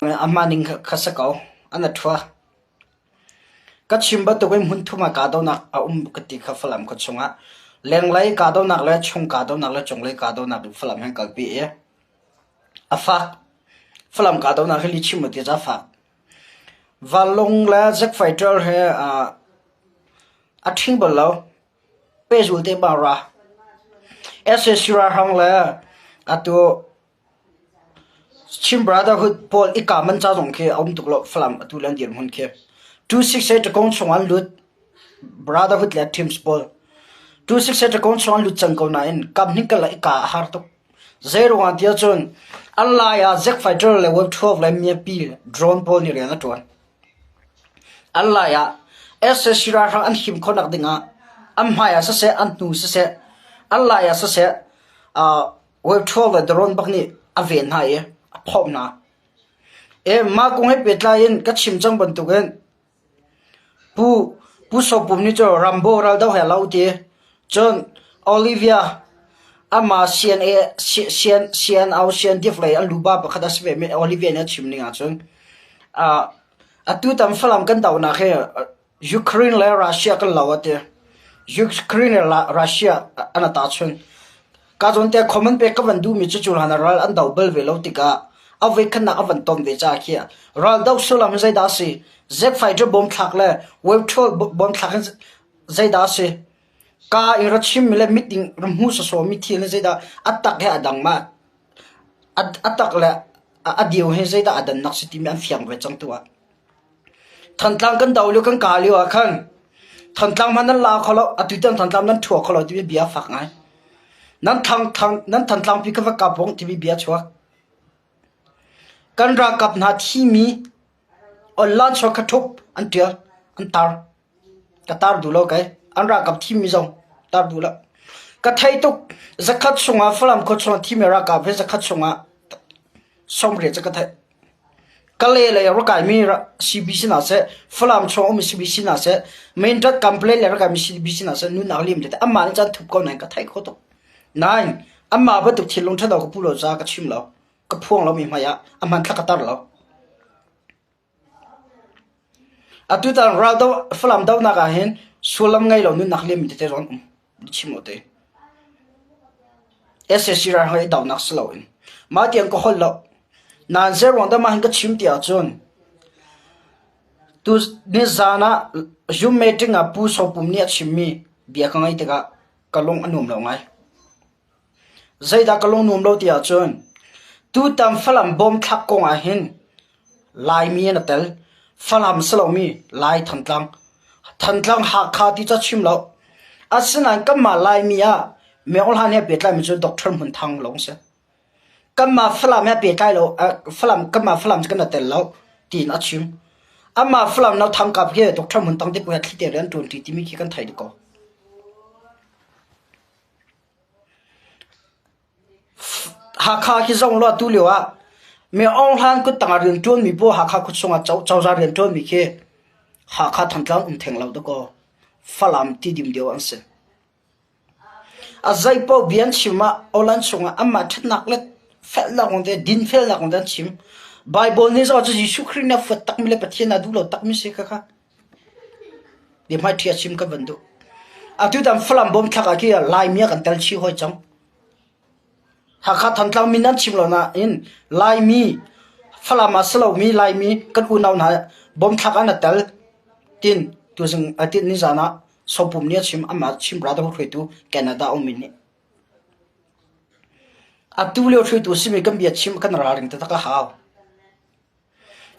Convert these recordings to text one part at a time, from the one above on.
A hmaning kha si ko. An a ṭhua. Ka chim bantukin hmunthum ah kahdohnak a um ka ti kha Falam khua chungah. Lenglei kahdohnak le chung kahdohnak le cunglei kahdohnak in Falam he an kalpi i a fak. Falam kahdohnak hi lihchim u ti cu a fak. Vanlawng le jet fighter he a ṭhing bal lo. Pehzul te bang ra. Sac ralhrang le atu Chin Brotherhood pawl i kaam an ca zong khi a um tuk lo Falam atu le an dirhmun khi. 268 ṭakong chung an lut Brotherhood le teams pawl. 268 ṭakong chung an lut cang ko nain kam hnik kal ah i ka a har tuk. Zei ruangah tiah cun an lai ah Zack Fighter le Web 12 le miapi drone pawl nih rian a ṭuan. An lai ah sac ralhrang an him khawhnak ding ah an hmai ah siseh an hnu siseh an lai ah siseh uh, Webṭhual le darawn bak nih a ven hna i a phawmh hna. E mah kong he pehtlai in ka chim cang bantukin Pu Pu Sopum nih cu Rambo raldo he lo ti. Cun Olivia amah CNA CN CNO CNDF lei an luba pakhat a si ve mi Olivia nih a chim ning ahcun uh, atu tam Falam kan dohnak hi Ukraine le Russia kan lo a ti. Ukraine le Russia an a tahchunh. Ka zawn te comment pek ka van duhmi cu cu hlan ah ral an do bal ve lo tikah a voikhatnak a van ton ve caah khi ral do sullam hi zeidah a si? Jet fighter bom thlak le wave 12 bom thlak in zeidah a si? Ka in ra chimmi le mit in ra hmu sawsawmi thil hi zeidah a tak he a dang ma? A tak le a dio he zeidah a dannak si timi an fiang ve cang tu ah. Thantlang kan do lio kan kah lio ah khan Thantlang hmanh nan la kho lo atu tiang Thantlang nan ṭhua kho lo timi bia a fak ngai. Nan thang thang nan Thantlang pi kha va kap vong timi bia a chuak. Kan ralkap hna thimi online chuak kha ṭhup an ṭial an tar. Ka tar duh lo kai. An ralkap thimi zong tar duh lo. Ka thei tuk zakhat chungah Falam khua chungah thimi ralkap hi zakhat chungah 80 cu ka theih. Kale lei rak kaimi CBC hna seh, Falam chung ummi CBC hna seh, Mindat complaint lei rak kaimi CBC hna seh, nunnak liam tete anmah nih caan thup ko nain ka theih kho tuk. Nain anmah bantuk thinlung ṭhalo ka pu lo caah ka chim lo. Ka phuang lomi hmai ah a hmanthlak ka tar lo. Atutan raldoh Falam dohnak ah hin sullam ngei lo nunnak liammi tete zong an um. Chim awk te. Sac ralhrang i dohnak si loin mah tiang ka holh lo. Nain zeiruang dah mah hin ka chim ti ahcun tu nizaan ah Zoom meeting ah Pu Sopum nih a chimmi bia ka ngaih tikah ka lung a nuam lo ngai. Zeidah ka lung nuam lo ti ahcun tutan Falam bawm thlak kong ah hin Laimi an i tel. Falam si lomi Lai Thantlang. Thantlang Hakha ti cu a chim lo. Asinain kanmah Laimi ah Myo Hlan he pehtlaimi cu Doctor Hmun Thang lawng si. Kanmah Falam he pehtlai lo, Falam, kanmah Falam cu kan i tel lo tiin a chim. Amah Falam no Thang Kap hi Doctor Hmun Thang te he thli te rian ṭuanṭi timi khi kan thei dih ko. Hakha khi zong law atu lio ah mi Aung Hlan kuttang ah rianṭuanmi pawl Hakha khuachung ah cozah rianṭuanmi khi Hakha Thantlang um theng lo dakaw Falam Tidim deuh an si. A zeipaoh bia an chim ah awlan chungah anmah ṭhatnak le felnak kong te dinfelnak kong te an chim. Baibal nih zoh cu Jesuh Khrih nih a fuat takmi le Pathian a duh lo takmi si khakha. Biahmaiṭhi a chim kan van duh. Atutan Falam bawmthlak ah khi Laimi ah kan tel chih hoi cang. Hakha Thantlang min an chim lo nain Laimi Falam ah si lomi Laimi kan unau hna bawmthlak ah na tel tin tuzing tin nizan ah Sopum nih a chim amah Chin Brotherhood hruaitu Canada ummi nih. Atu lio hruaitu simi kan bia chim kan ralring taktak a hau.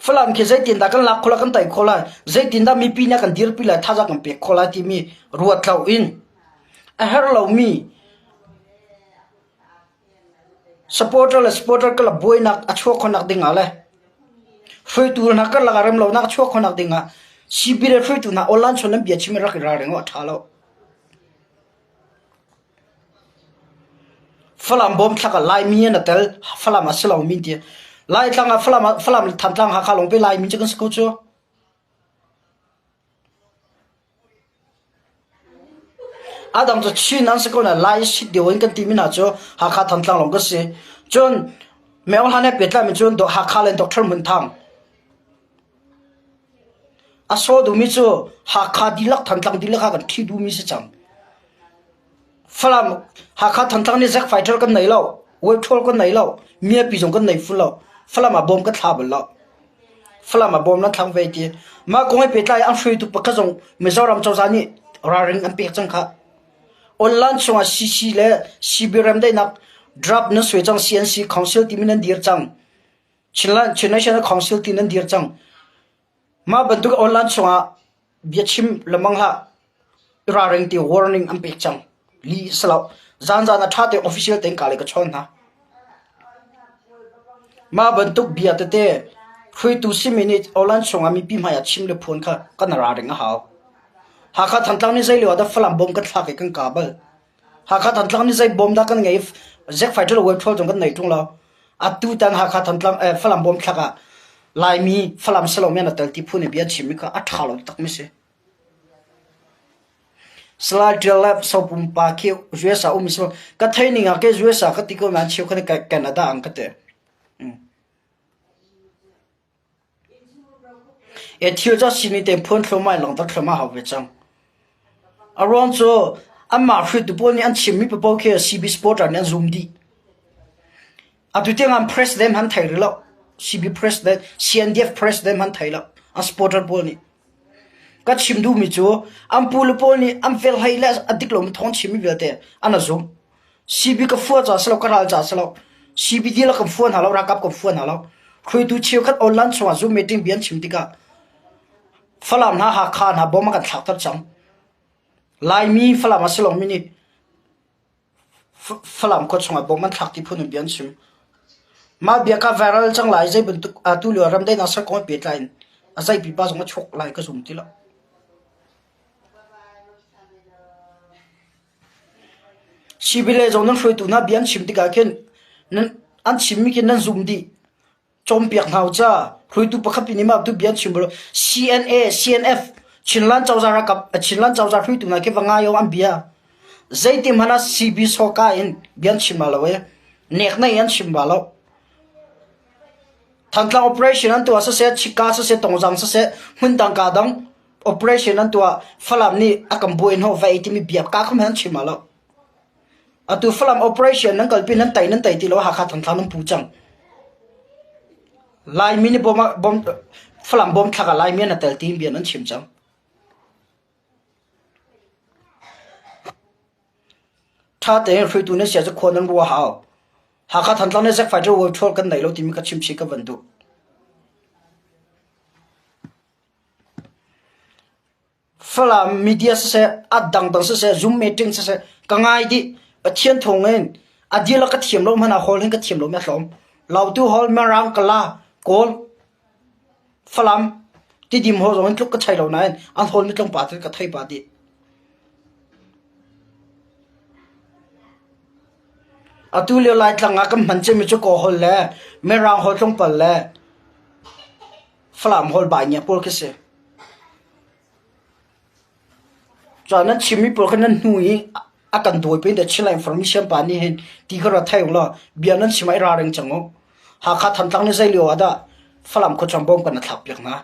Falam khi zeitindah kan lak khawh lai, kan tei khawh lai, zeitindah mipi nih a kan dirpi lai, thazaang kan pek khawh lai timi ruat loin a herh lomi supporter le supporter karlak buainak a chuah khawhnak ding ah le hruaitu hna karlak ah remlonak a chuah khawhnak ding ah CB le hruaitu hna online chon an bia chim i rak i ralring awk a ṭha lo. Falam bawmthlak ah Laimi an i tel. Falam ah si lomi an ti. Laitlang ah Falam ah Falam le Thantlang Hakha lawng pe Laimi cu kan si ko cu. A dang cu Chin an si ko na Lai sit deuh in kan timi hna cu Hakha Thantlang lawng kan si. Cun. Meo Hlan he pehtlai mi cun Hakha le Doctor Hmun Thang. A saw duhmi cu Hakha dihlak Thantlang dihlak ah kan ṭhi duhmi si cang. Falam Hakha Thantlang nih Zack Fighter kan nei lo, Wave kan nei lo, miapi zong kan nei ful lo. Falam ah bom kan thla bal lo. Falam ah bom nan thlang ve ti. Mah kong he pehtlai an hruaitu pakhat zong Mizoram cozah nih ralring an pek cang khah. Online chungah CC le CB remdaihnak draft nan suai cang CNC Council timi nan dir cang. Chinland Chin National Council ti nan dir cang. Mah bantuk online chungah biachim lengmang hlah. Ralring ti warning an pek cang. Li salo. Zan zan a ṭha te official tein ka le ka chawn hna. Mah bantuk bia tete hruaitu simi nih online chungah mipi hmai ah chim le phuan kha kan ralring a hau. Hakha Thantlang nih zei lio ah dah Falam bom kan thlak i kan ka bal. Hakha Thantlang nih zei bom dah kan ngei Zack Fighter le Wave Troll zong kan nei ṭung lo. Atu tan Hakha Thantlang eh, Falam bom thlak ah Laimi Falam salomi an tel ti phu nih bia chimmi kha a ṭha lo takmi si. Salai Ṭial le Sopum pa khi US ah um si ka thei ning ah ke US ah ka ti ko nain cheu kha Canada ang ka ti. E thil cu a simi tein phuan thluahmah in langhter thluahmah hau ve cang. A ruang cu anmah hruaitu pawl nih an chimmi paoh khi CB supporter nih an zum dih. Atu tiang an president han thei rih lo. CB president, CNDF president han thei lo. An supporter pawl nih. Ka chim duhmi cu an pu le pawl nih an fel hlei le a dik lomi thawng chimmi vialte an a zumh. CB ka fua ca si lo, ka ral ca si lo. CB dihlak kan fua hna lo, ralkap kan fua hna lo. Hruaitu cheukhat online chungah Zoom meeting bia an chim tikah Falam hna Hakha hna bom a kan thlakter cang. Laimi Falam a si lomi nih Falam khua chungah bom an thlak ti phun in bia an chim. Mah bia ka viral cang lai zei bantuk atu lio ramdaihnak ser kong he pehtlai in a zei pipa zong a chuak lai ka zum ti lo. Sibile zong nan hruaitu hna bia an chim tikah khin nan an chimmi khi nan zum dih. Cawnpiak hna u ca. Hruaitu pakhat pi nih mah tu bia an chim bal. CNA, CNF, Chinland cozah ralkap, Chinland cozah hruaitu hna khi va ngai u an bia. Zeiti hmanh ah CB soka in bia an chim bal lo e. Nek nei an chim bal lo. Thantlang operation an tuah siseh, Chika siseh, Tongzang siseh, hmundang ka dang operation an tuah Falam nih a kan buai hnawh vai timi bia ka kham an chim lo. Atu Falam operation nan kalpi nan tai nan tai ti lo Hakha Thantlang nan pu cang. Laimi nih bom bom Falam bom thlak ah Laimi an tel ti bia nan chim cang. Tha tein hruaitu nan sia cu khua nan rua hau. Hakha Thantlang nih Zack Fighter World Tour kan nei lo timi ka chim chih ka van duh. Falam media siseh, a dangdang siseh, Zoom meeting siseh, ka ngai dih. Pathian thawng in a dihlak ka thiam lo hmanh ah hawl hin ka thiam lomi a tlawm. Lautu hawl, Mirang, Kala, Kawl, Falam, Tidim hawl zong in tluk ka thei lo nain an hawlmi tlawmpal cu ka thei pah dih. Atu lio Laitlang ah kan hman cemmi cu Kawl holh le Mirang holh tlawmpal le Falam holh bai ngia pawl khi si. Cun nan chimmi pawl kha nan hnu i a kan dawi pin te Chinland Information pa nih hin ti kha ra thei law bia nan chim ah i ralring cang u. Hakha Thantlang nih zei lio ah dah Falam khuachung bom kan thlak piak hna.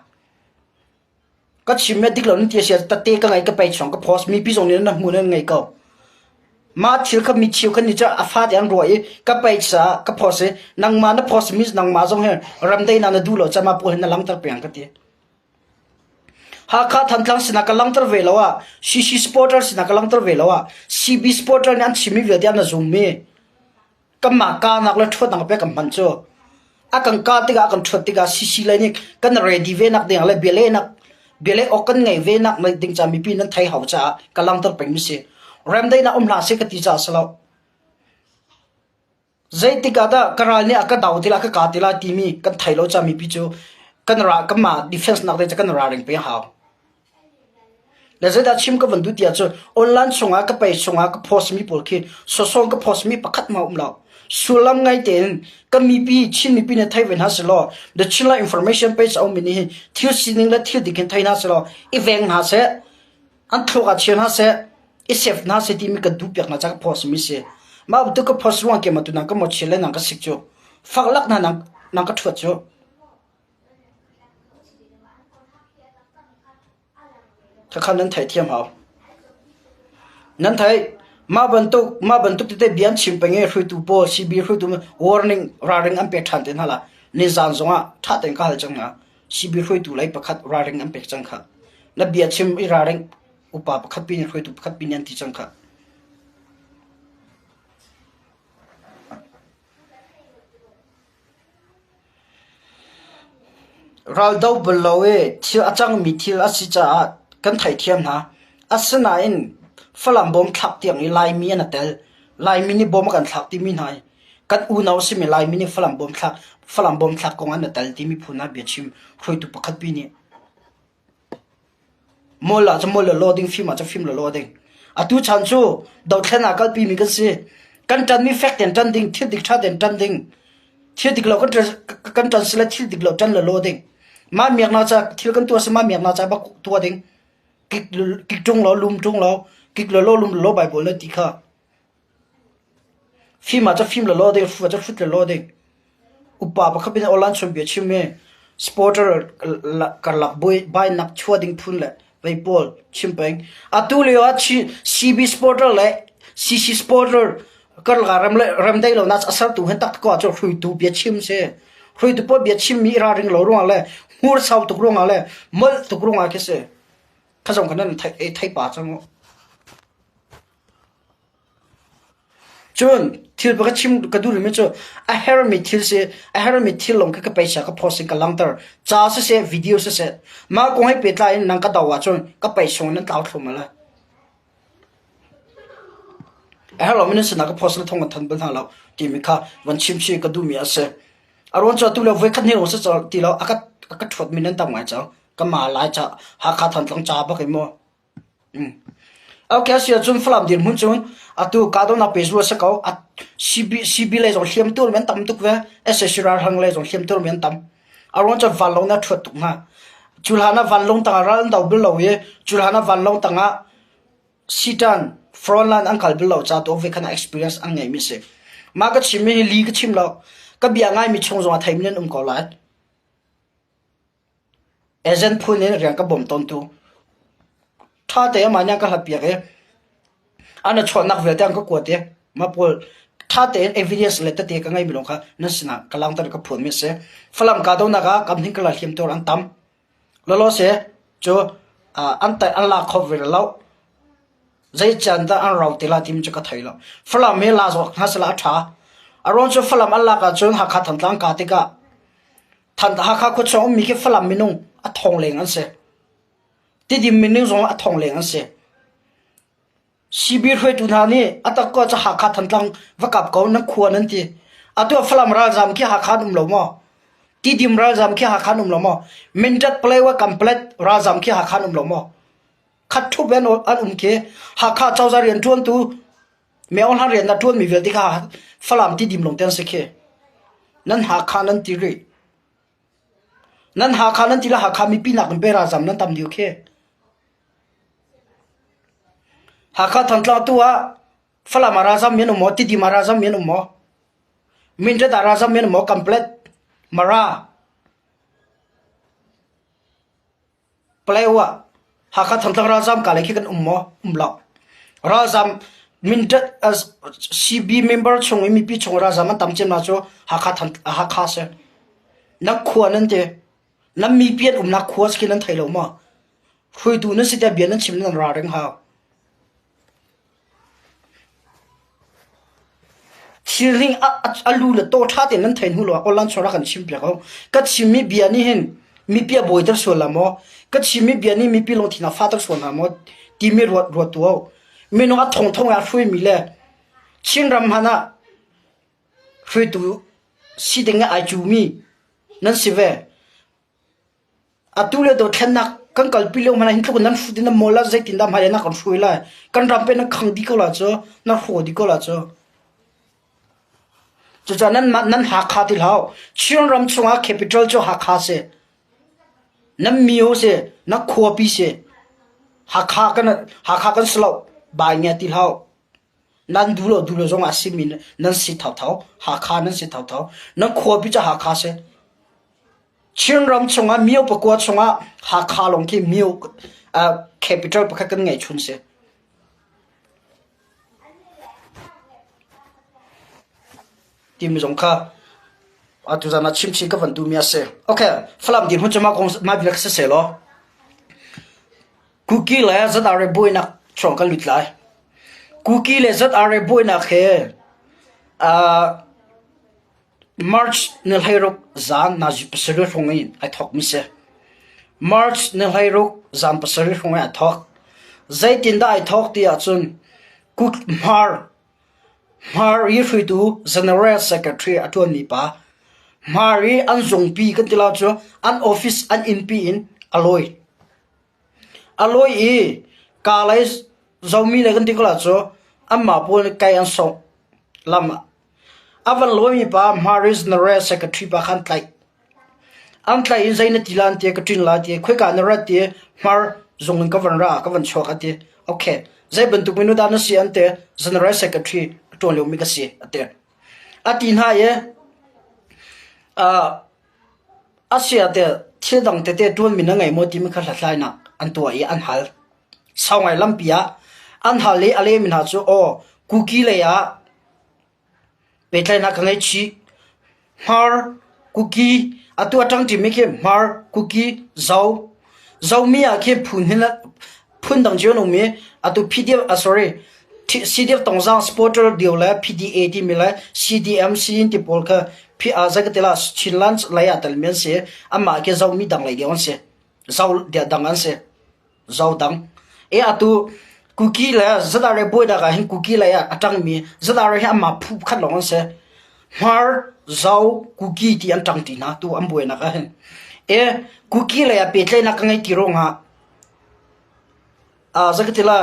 Ka chim me dik lo nan ti a si tate ka ngai ka pei chung ka post mipi zong nih nan hmu nan ngei ko. Mah thil kha mi cheu kha nih cun a fate an ruah i ka pei caah ka post i nangmah na post mi nangmah zong hi ramdaihnak na duh lo caah mah pawl hi na langhter peng ka ti. Hakha Thantlang sinah ka langhter ve lo ah CC supporter sinah ka langhter ve lo ah CB supporter nih an chimmi vialte an na zummi kanmah kahnak le ṭhuatnak pek kan hman cu a kan kah tikah a kan ṭhuat tikah CC lei nih kan ready ve nak ding le bialehnak bialeh awk kan ngei ve nak ding ca mipi nan thei hau caah ka langhter pengmi si. Remdaihnak um hlah seh ka ti caah si lo. Zeitik ah dah ka ral nih a ka do ti lai, a ka kah ti lai timi kan thei lo caah mipi cu kan ra kanmah defense nak ding cu kan ralring peng hau. Le zeidah chim ka van duh ti ahcun online chungah ka page chungah ka post mi pawl khi sawsawng ka post mi pakhat hmanh a um lo. Sullam ngai tein kan mipi Chin mipi nih thei ve hna selaw The Chinland Information page a ummi nih hin thil sining le thil dik hin thei hna selaw i veng hna seh an thluak ah chia hna seh i save hna seh timi kan duh piak hna ca ka post mi si. Mah bantuk ka post ruang ke ma tunan ka mawchia le nang ka sik cu. Fak lak hna nang nang ka ṭhuat cu. Khakha nan theihthiam hau. Nan theih. Mah bantuk mah bantuk tete bia an chim peng i hruaitu pawl CB hruaitu warning ralring an pek ṭhan te hna la. Nizaan zongah ṭha tein ka hal cang hna. CB hruaitu lei pakhat ralring an pek cang kha. Na bia chim i ralring upa pakhat pi nih hruaitu pakhat pi nih an ti cang kha. Raldo bal lo i thil a cangmi thil a si caah kan theihthiam hna. Asinain Falam bawm thlak tiang i Laimi an i tel. Laimi nih bawm a kan thlak timi hna hi kan unau a simi Laimi nih Falam bawm thlak Falam bawm thlak kong an i tel timi phu hna biachim hruaitu pakhat pi nih Mual ah cun mual le law ding, fim ah cun fim le law ding. Atu chan cu dothlen ah kalpimi kan si. Kan ṭanmi fek tein ṭan ding, thil dik ṭha tein ṭan ding. Thil dik lo kan kan ṭan si le thil dik lo ṭan le law ding. Mah miaknak ca thil kan tuah si mah miaknak ca bak tuah ding. Kik kik ṭung law lum ṭung law kik le law lum le law Bible na ti kha. Fim ah cun fim lawlaw ding, hrut ah cun hrut lawlaw ding. Upa pakhat in awlan chung bia chim i supporter karlak bainak chuah ding phun le vei pawl chim peng. Atu lio ah CB supporter le CC supporter karlak ah remdaih lonak a sertu hen taktak ko ahcun hruaitu bia chim si. Hruaitu pawl bia chimmi i ralring lo ruangah le hmur sau tuk ruangah le molh tuk ruangah khi si. Kha zong kha nan thei pa cang u. Cun thil pakhat chim ka duh rihmi cu a hermi thil si, a hermi thil lawng khi ka peisa ka post in ka langhter. Ca siseh, video siseh, mah kong he pehtlai in nang ka do ahcun ka peisung nan tlau thluahmah lai. A herh lomi nan sinah ka post na thong ka than bal hna lo timi kha van chim chih ka duhmi a si. A ruang cu atu le voikhat hnih lawng si ti lo a ka a ka ṭhuatmi nan tam ngai cang. Ka ma lai ca Hakha Thantlang ca bak in mu. Ok a si ahcun Falam dirhmun cun atu kahdohnak pehzul a si ko. CB, CB lei zong hliamtu an tam tuk ve. SAC ralhrang lei zong hliamtu an tam. A ruang cu vanlawng nih a ṭhuat tuk hna. Cu hlan ah vanlawng tangah ral an do bal lo i cu hlan ah vanlawng tangah Sitan frontline an kal bal lo ca tu ve khan experience an ngeimi si. Mah ka chimmi hi li ka chim lo. Ka bia ngaimi chung zong a theimi nan um ko lai. Agent phun in rian ka bawm tawntu ṭha te amah nih a ka hlatpiak i an a chuahnak vialte an ka kuat i mah pawl ṭha tein evidence le tete ka ngeimi lawng kha nan sinah ka langhter i ka phuanmi a si. Falam kahdohnak ah kam hning ka la hliamtuar an tam. Lawlaw se cu an tai an la kho ve lo. Zei can dah an rau te la timi cu ka thei lo. Falam hi la zawk hna sehla a ṭha. A ruang cu Falam an lak ahcun Hakha Thantlang ka tikah Hakha khuachung ummi khi Falam minung a thong leng an si. Tidim minung zong a thong leng an si. CB hruaitu hna nih a tak ko cu Hakha Thantlang va kap ko nan khua nan ti. Atu ah Falam ralzam khi Hakha an um lo maw? Tidim ralzam khi Hakha an um lo maw? Mindat Palewa Kamplet ralzam khi Hakha an um lo maw? Khat ṭhup in an um khi Hakha cozah rianṭuantu Meo hlan rian na ṭuanmi vialte kha Falam Tidim lawng te an si khi. Nan Hakha nan ti rih. Nan Hakha nan ti le Hakha mipi nak in pe ralzam nan tam deuh khi. Hakha Thantlang tu ah Falam ah ralzam mi an um maw? Tidim ah ralzam mi an um maw? Mindat ah ralzam mi an um maw? Kamplet, Mara, Palaewa Hakha Thantlang ralzaam ka lei khi kan um maw? Um lo. Ralzaam mindat CB member chung i mipi chung ralzaam an tam cem cu Hakha Hakha si. Na khua nan ti. Nan mipi an umnak khua si khi nan thei lo maw? Hruaitu nan si tiah bia nan chim nan ralring hau. Thilring a lu le taw ṭha tein nan thei hnu lawngah online chung rak kan chimpiak u. Ka chimmi bia nih hin mipi a buaiter sual la maw? Ka chimmi bia nih mipi lungthin a fahter sual hna maw? Timi ruat ruat tuah u. Minung a thongthong ah hruaimi le Chinram hmanh ah hruaitu si ding ah ai cumi nan si ve. Atu le dothlennak kan kalpi lio hmanh ah hin tluk in nan hrut in nan mawl ah zeitindah hmailei na kan hruai lai? Kan ram pe nan khang dih ko la cu, nan hraw dih ko la cu. Cucaah nanmah nan Hakha ti hlah u. Chinram chungah capital cu Hakha si. Nan myo si, na khuapi si. Hakha kan Hakha kan si lo. Bai ngia ti hlah u. Nan duh lo duh lo zong ah simi nan si thotho. Hakha nan si thotho. Nan khuapi cu Hakha si. Chinram chungah myo pakua chungah Hakha lawng khi myo capital pakhat kan ngeih chun si. Timi zong kha atu zan ah chimchin ka van duhmi a si. Okay, Falam dirhmun cu mah kong mah bia kha si law. Kuki le ZRA buainak chung kan lut lai. Kuki le ZRA buainak he uh, March ni 16 zan nazi pasarih hrawng in ai thawkmi si. March ni 16 zan pasarih hrawng in ai thawk. Zeitindah ai thawk ti ahcun kut hmar hmar i hruaitu General Secretary a ṭuanmi pa hmar i an zungpi kan ti lo cu an office an innpi in a lawi. A lawi i kaa lei zomi le kan ti ko la cu anmah pawl nih kai an sawh lam ah. A van lawimi pa Maris General Secretary pa kha an tlaih. An tlaih in zei na ti la an ti, ka ṭin la ti, khoika na rat ti, hmar zung in ka van ra, ka van chuak a ti. Okay, zei bantuk minu dah na si an ti, General Secretary a ṭuan liomi ka si a ti. A ti hna i, uh, a si ah teh thil dang tete ṭuanmi na ngei maw timi kha hlathlainak an tuah i an hal. Sau ngai lampi ah an hal i a lehmi hna cu aw Kuki lei ah pehtlaihnak ka ngei chih. Hmar, Kuki, atu a ṭangṭimi khi Hmar, Kuki, Zo. Zomi ah khin phun hin phun dang cio an um i atu PDF, ah sorry, CDF Tongzang supporter dio le PDA timi le CDM Cin ti pawl kha zei ka ti la Chinland lei ah telmi an si. Anmah khi Zomi dang lei deuh an si. Zo dang an si. Zo dang. E atu Kuki le ZRA buainak ah hin Kuki lei ah a ṭangmi ZRA hi anmah phu khat lawng an si. Hmar, Zo, Kuki ti an ṭang ti hna tu an buainak ah hin. E Kuki lei ah pehtlaihnak ka ngei ti ruangah ah zei ka ti la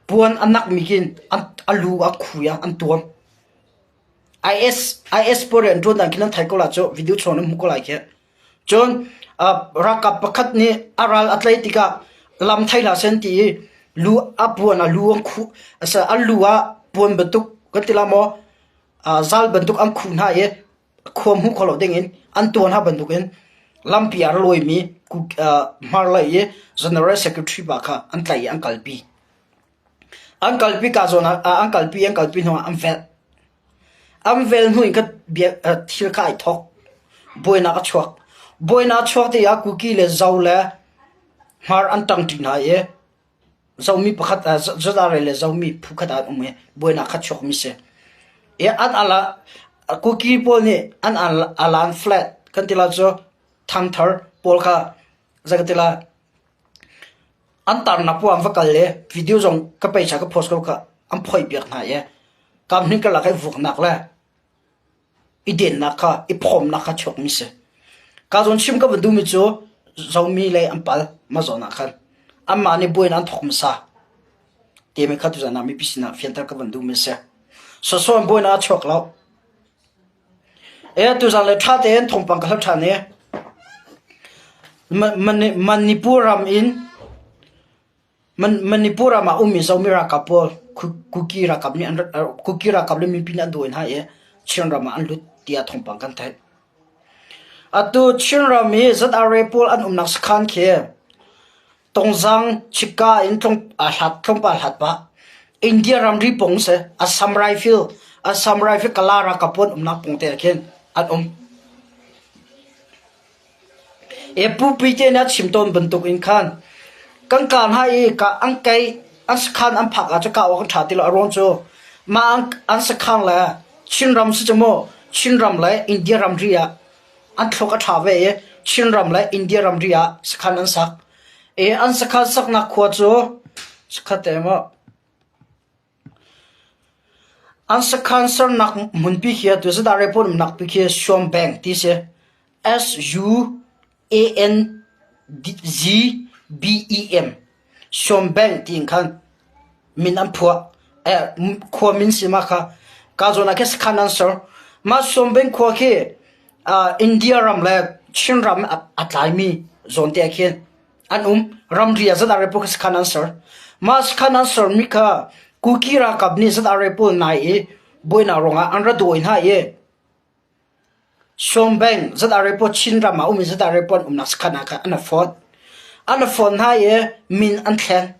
puan a nakmi khin a lu a khui ah an tuam. IS IS pawl an ṭuan dan khi nan thei ko la cu video chung nan hmuh ko lai khi. Cun ralkap pakhat nih a ral a tlaih tikah lam thei hlah seh an ti i lu a puan a lu an khuh a lu ah puan bantuk kan ti la maw zal bantuk an khuh hna i khua hmuh kho lo dingin an tuah hna bantukin lampi ah a lawimi hmarlei i General Secretary pa kha an tlaih i an kalpi. An kalpi ka zawn ah an kalpi an kalpi hnuah an velh. An vel hnu in ka thil kha ai thawk. Buainak a chuak. Buainak a chuak tikah Kuki le Zo le Hmar an ṭangṭi hna i Zomi pakhat Zodare le Zomi phu khat ah an um i buainak kha chuakmi si. I an ala Kuki pawl nih an alan flat kan ti la cu thangthar pawl kha zei ka ti la An tarnak paoh an va kal i video zong ka peicha ka post ko kha an phoihpiak hna i kamhnih karlak i vuaknak le i dennak kha i phawmnak kha chuakmi si. Ka zawn chim ka van duhmi cu Zomi lei an pal mah zawn ah khan anmah nih buainak an thawk hmasa timi kha tuzan ah mipi sinah fianter ka van duhmi a si. Sawsawh in buainak a chuak lo. E tuzan le ṭha tein thawngpang ka hlat ṭhan i Manipur ram in Manipur ram ah ummi Zomi ralkap pawl Kuki ralkap nih an Kuki ralkap le mipi nih an dawi hna i Chinram ah an lut tiah thawngpang kan theih. Atu Chinram i ZRA pawl an umnak sakhan khi Tongzang Chika in tlawmpal hlat pah. India ramri pawng si. Assam Rifle, Assam Rifle Kala ralkap pawl umnak pawng te ah khin an um. E pupi te nih a chim tawn bantuk in khan kan kar hna i ka an kei an sakhan an phak ah cu kah awk an ṭha ti lo a ruang cu mah an sakhan le Chinram si cu mu Chinram le India ramri ah an thluak a ṭha ve i Chinram le India ramri ah sakhan an sak. I an sakhan saknak khua cu sakhat te maw an sakhan sernak hmunpi khi atu zeidah report umnak pi khi Suam Bank ti si. S U A N G B E M Suam Bank tiin khan min an phuah. Khua min si ma kha. Ka zawn ah khin sakhan an ser. Mah Suam Bank khua khi India ram le Chin ram a tlaimi zawn te ah khin an um. Ramri ah zeidah report sakhan an ser. Mah sakhan an sermi kha Kuki ralkap nih ZRA pawl nai i buainak ruangah an ra dawi hna i Suangbeng ZRA pawl Chinram ah um i ZRA pawl an umnak sakhan ah khan an i fawt. An i fawt hna i min an thlen.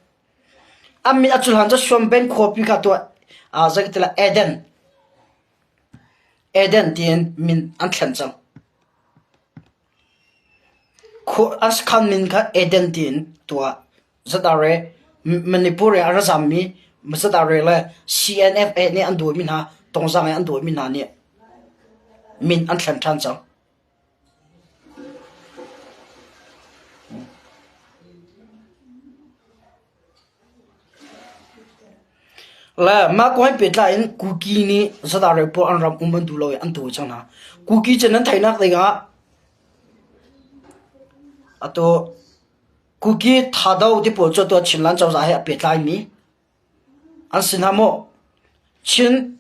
An min a cuhlan cu Suangbeng khuapi kha tuah zei ti lah Eden Eden tiin min an thlen cang. An sakhan min kha Eden tiin tuah. ZRA Manipur i a ra zammi ZRA le CNFA nih an dawimi hna Tongzang i an dawimi hna nih min an thlen ṭhan cang. Le mah kong he pehtlai in Kuki nih ZRA pawl an ram um an duh lo i an dawi cang hna. Kuki cu nan theihnak dingah atu Kuki Thado ti pawl cu atu Chinland cozah he a pehtlaimi an si hna maw? Chin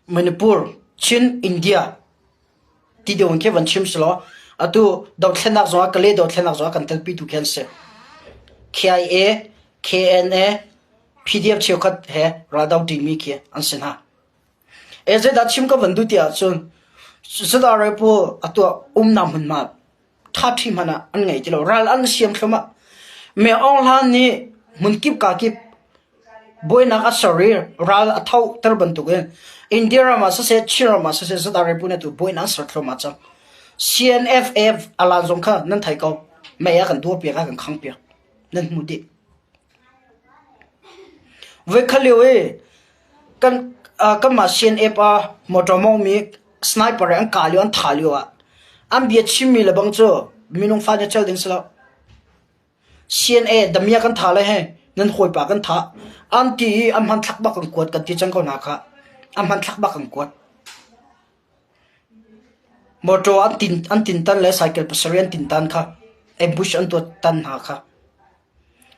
Manipur, Chin India ti deuh in khi van chim selaw atu dothlennak zongah Kalay dothlennak zongah kan telpitu khi an si. KIA, KNA, PDF cheukhat he raldo ṭimi khi an si hna. E zeidah chim ka van duh ti ahcun Sadare pawl atu ah umnak hmunhma ṭhaṭhi hmanh ah an ngei ti lo. Ral an siam thluahmah. Me Aung Hlan nih hmunkip kakip buainak a ser i ral a thoter bantukin India ram ah siseh, Chin ram ah siseh ZRA pu nih atu buainak an ser thluahmah cang. CNFA alan zong kha nan thei ko. Mei a kan duahpiak, a kan khangpiak. Nan hmu dih. Voikhat lio i kan kanmah CNF ah motor mawngmi sniper in an kah lio an thah lio ah an bia chimmi lebang cu minung fa nih cel ding si lo. CNA damia kan thah le he nan hawipa kan thah an ti i an hmanthlak bak kan kuat kan ti cang ko hna kha an hmanthlak bak kan kuat. Motor an tin an tintan le cycle pasarih an tintan kha ambush an tuah tan hna kha.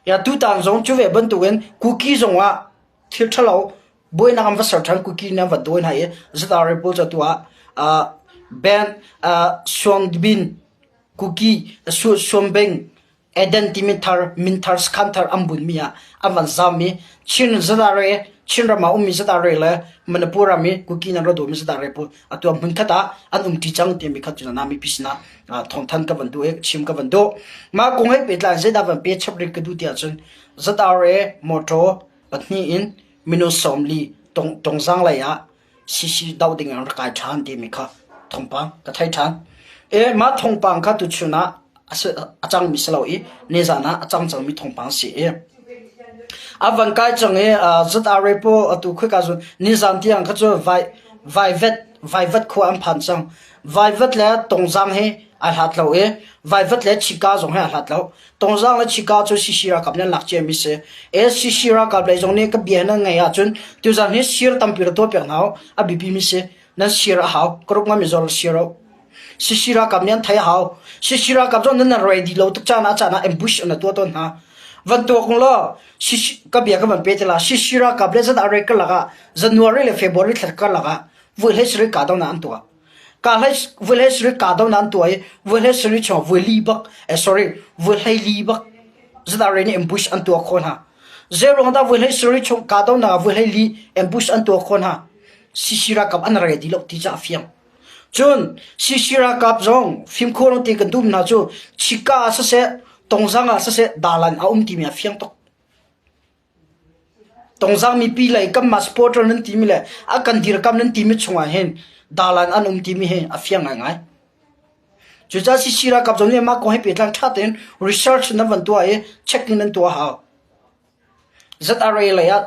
Ya tutan zong cu ve bantukin Kuki zong ah thil ṭhalo buainak an va ser ṭhan Kuki nih an va dawi hna i ZRA pawl cu atu ah uh, Ben uh, Suangbin Kuki Suanbeng Eden timi thar min thar sakhan thar an bunmi ah an van zam i Chin ZRA Chinram ah ummi ZRA le Manipur ram i Kuki nan ra dawmi ZRA pawl atu ah hmunkhat ah an umṭi cang timi kha cu na mipi sinah thawngthan ka van duh i chim ka van duh. Mah kong he pehtlai zeidah van pe chap rih ka duh ti ahcun ZRA motor pahnih in minung 40 tongzang lei ah CC doh ding in rak kai ṭhan timi kha thawngpang ka thei ṭhan. E mah thawngpang kha tuchun ah a cangmi si lo i nizan ah a cang cangmi thawngpang si i a van kai cang i ZRA pawl atu khoika zun nizan tiang kha cu vai vaivet vaivat khua an phan cang. Vaivat le Tongzang hi ai hlat lo i Vaivat le Chika zong hi ai hlat lo. Tongzang le Chika cu CC ralkap nih an lak ciami si. CC ralkap lei zong nih ka bia nan ngaih ahcun tuzan hi sir tampi ra tuahpiak hna u. A biapimi si. Nan sir a hau. Ka ruk ngami zor sir u. CC ralkap nih an thei a hau. CC ralkap zong nan ready lo tuk caan ah caan ah ambush an tuah tawn hna. Van tuak law CC ka bia ka van pe te la CC ralkap le zan arek karlak ah January le February thla karlak ah vui hlei sarih kahdohnak an tuah. Ka hlei vui hlei sarih kahdohnak an tuah i vui hlei sarih chung vui li bak eh sorry vui hlei li bak ZRA nih ambush an tuah khawh hna. Zeiruang dah vui hlei sarih chung kahdohnak ah vui hlei li ambush an tuah khawh hna? CC ralkap an ready lo ti cu a fiang. Cun CC ralkap zong fimkhur ti kan duh hna cu Chika ah siseh, Tongzang ah siseh dalan a um timi a fiang tuk. Tongzang mipi lei kanmah supporter nan timi le a kan dirkam nan timi chungah hin dalan an um timi hi a fiang ngaingai. Cucaah CC ralkap zong nih mah kong he pehtlai ṭha tein research nan van tuah i checking nan tuah hau. ZRA lei ah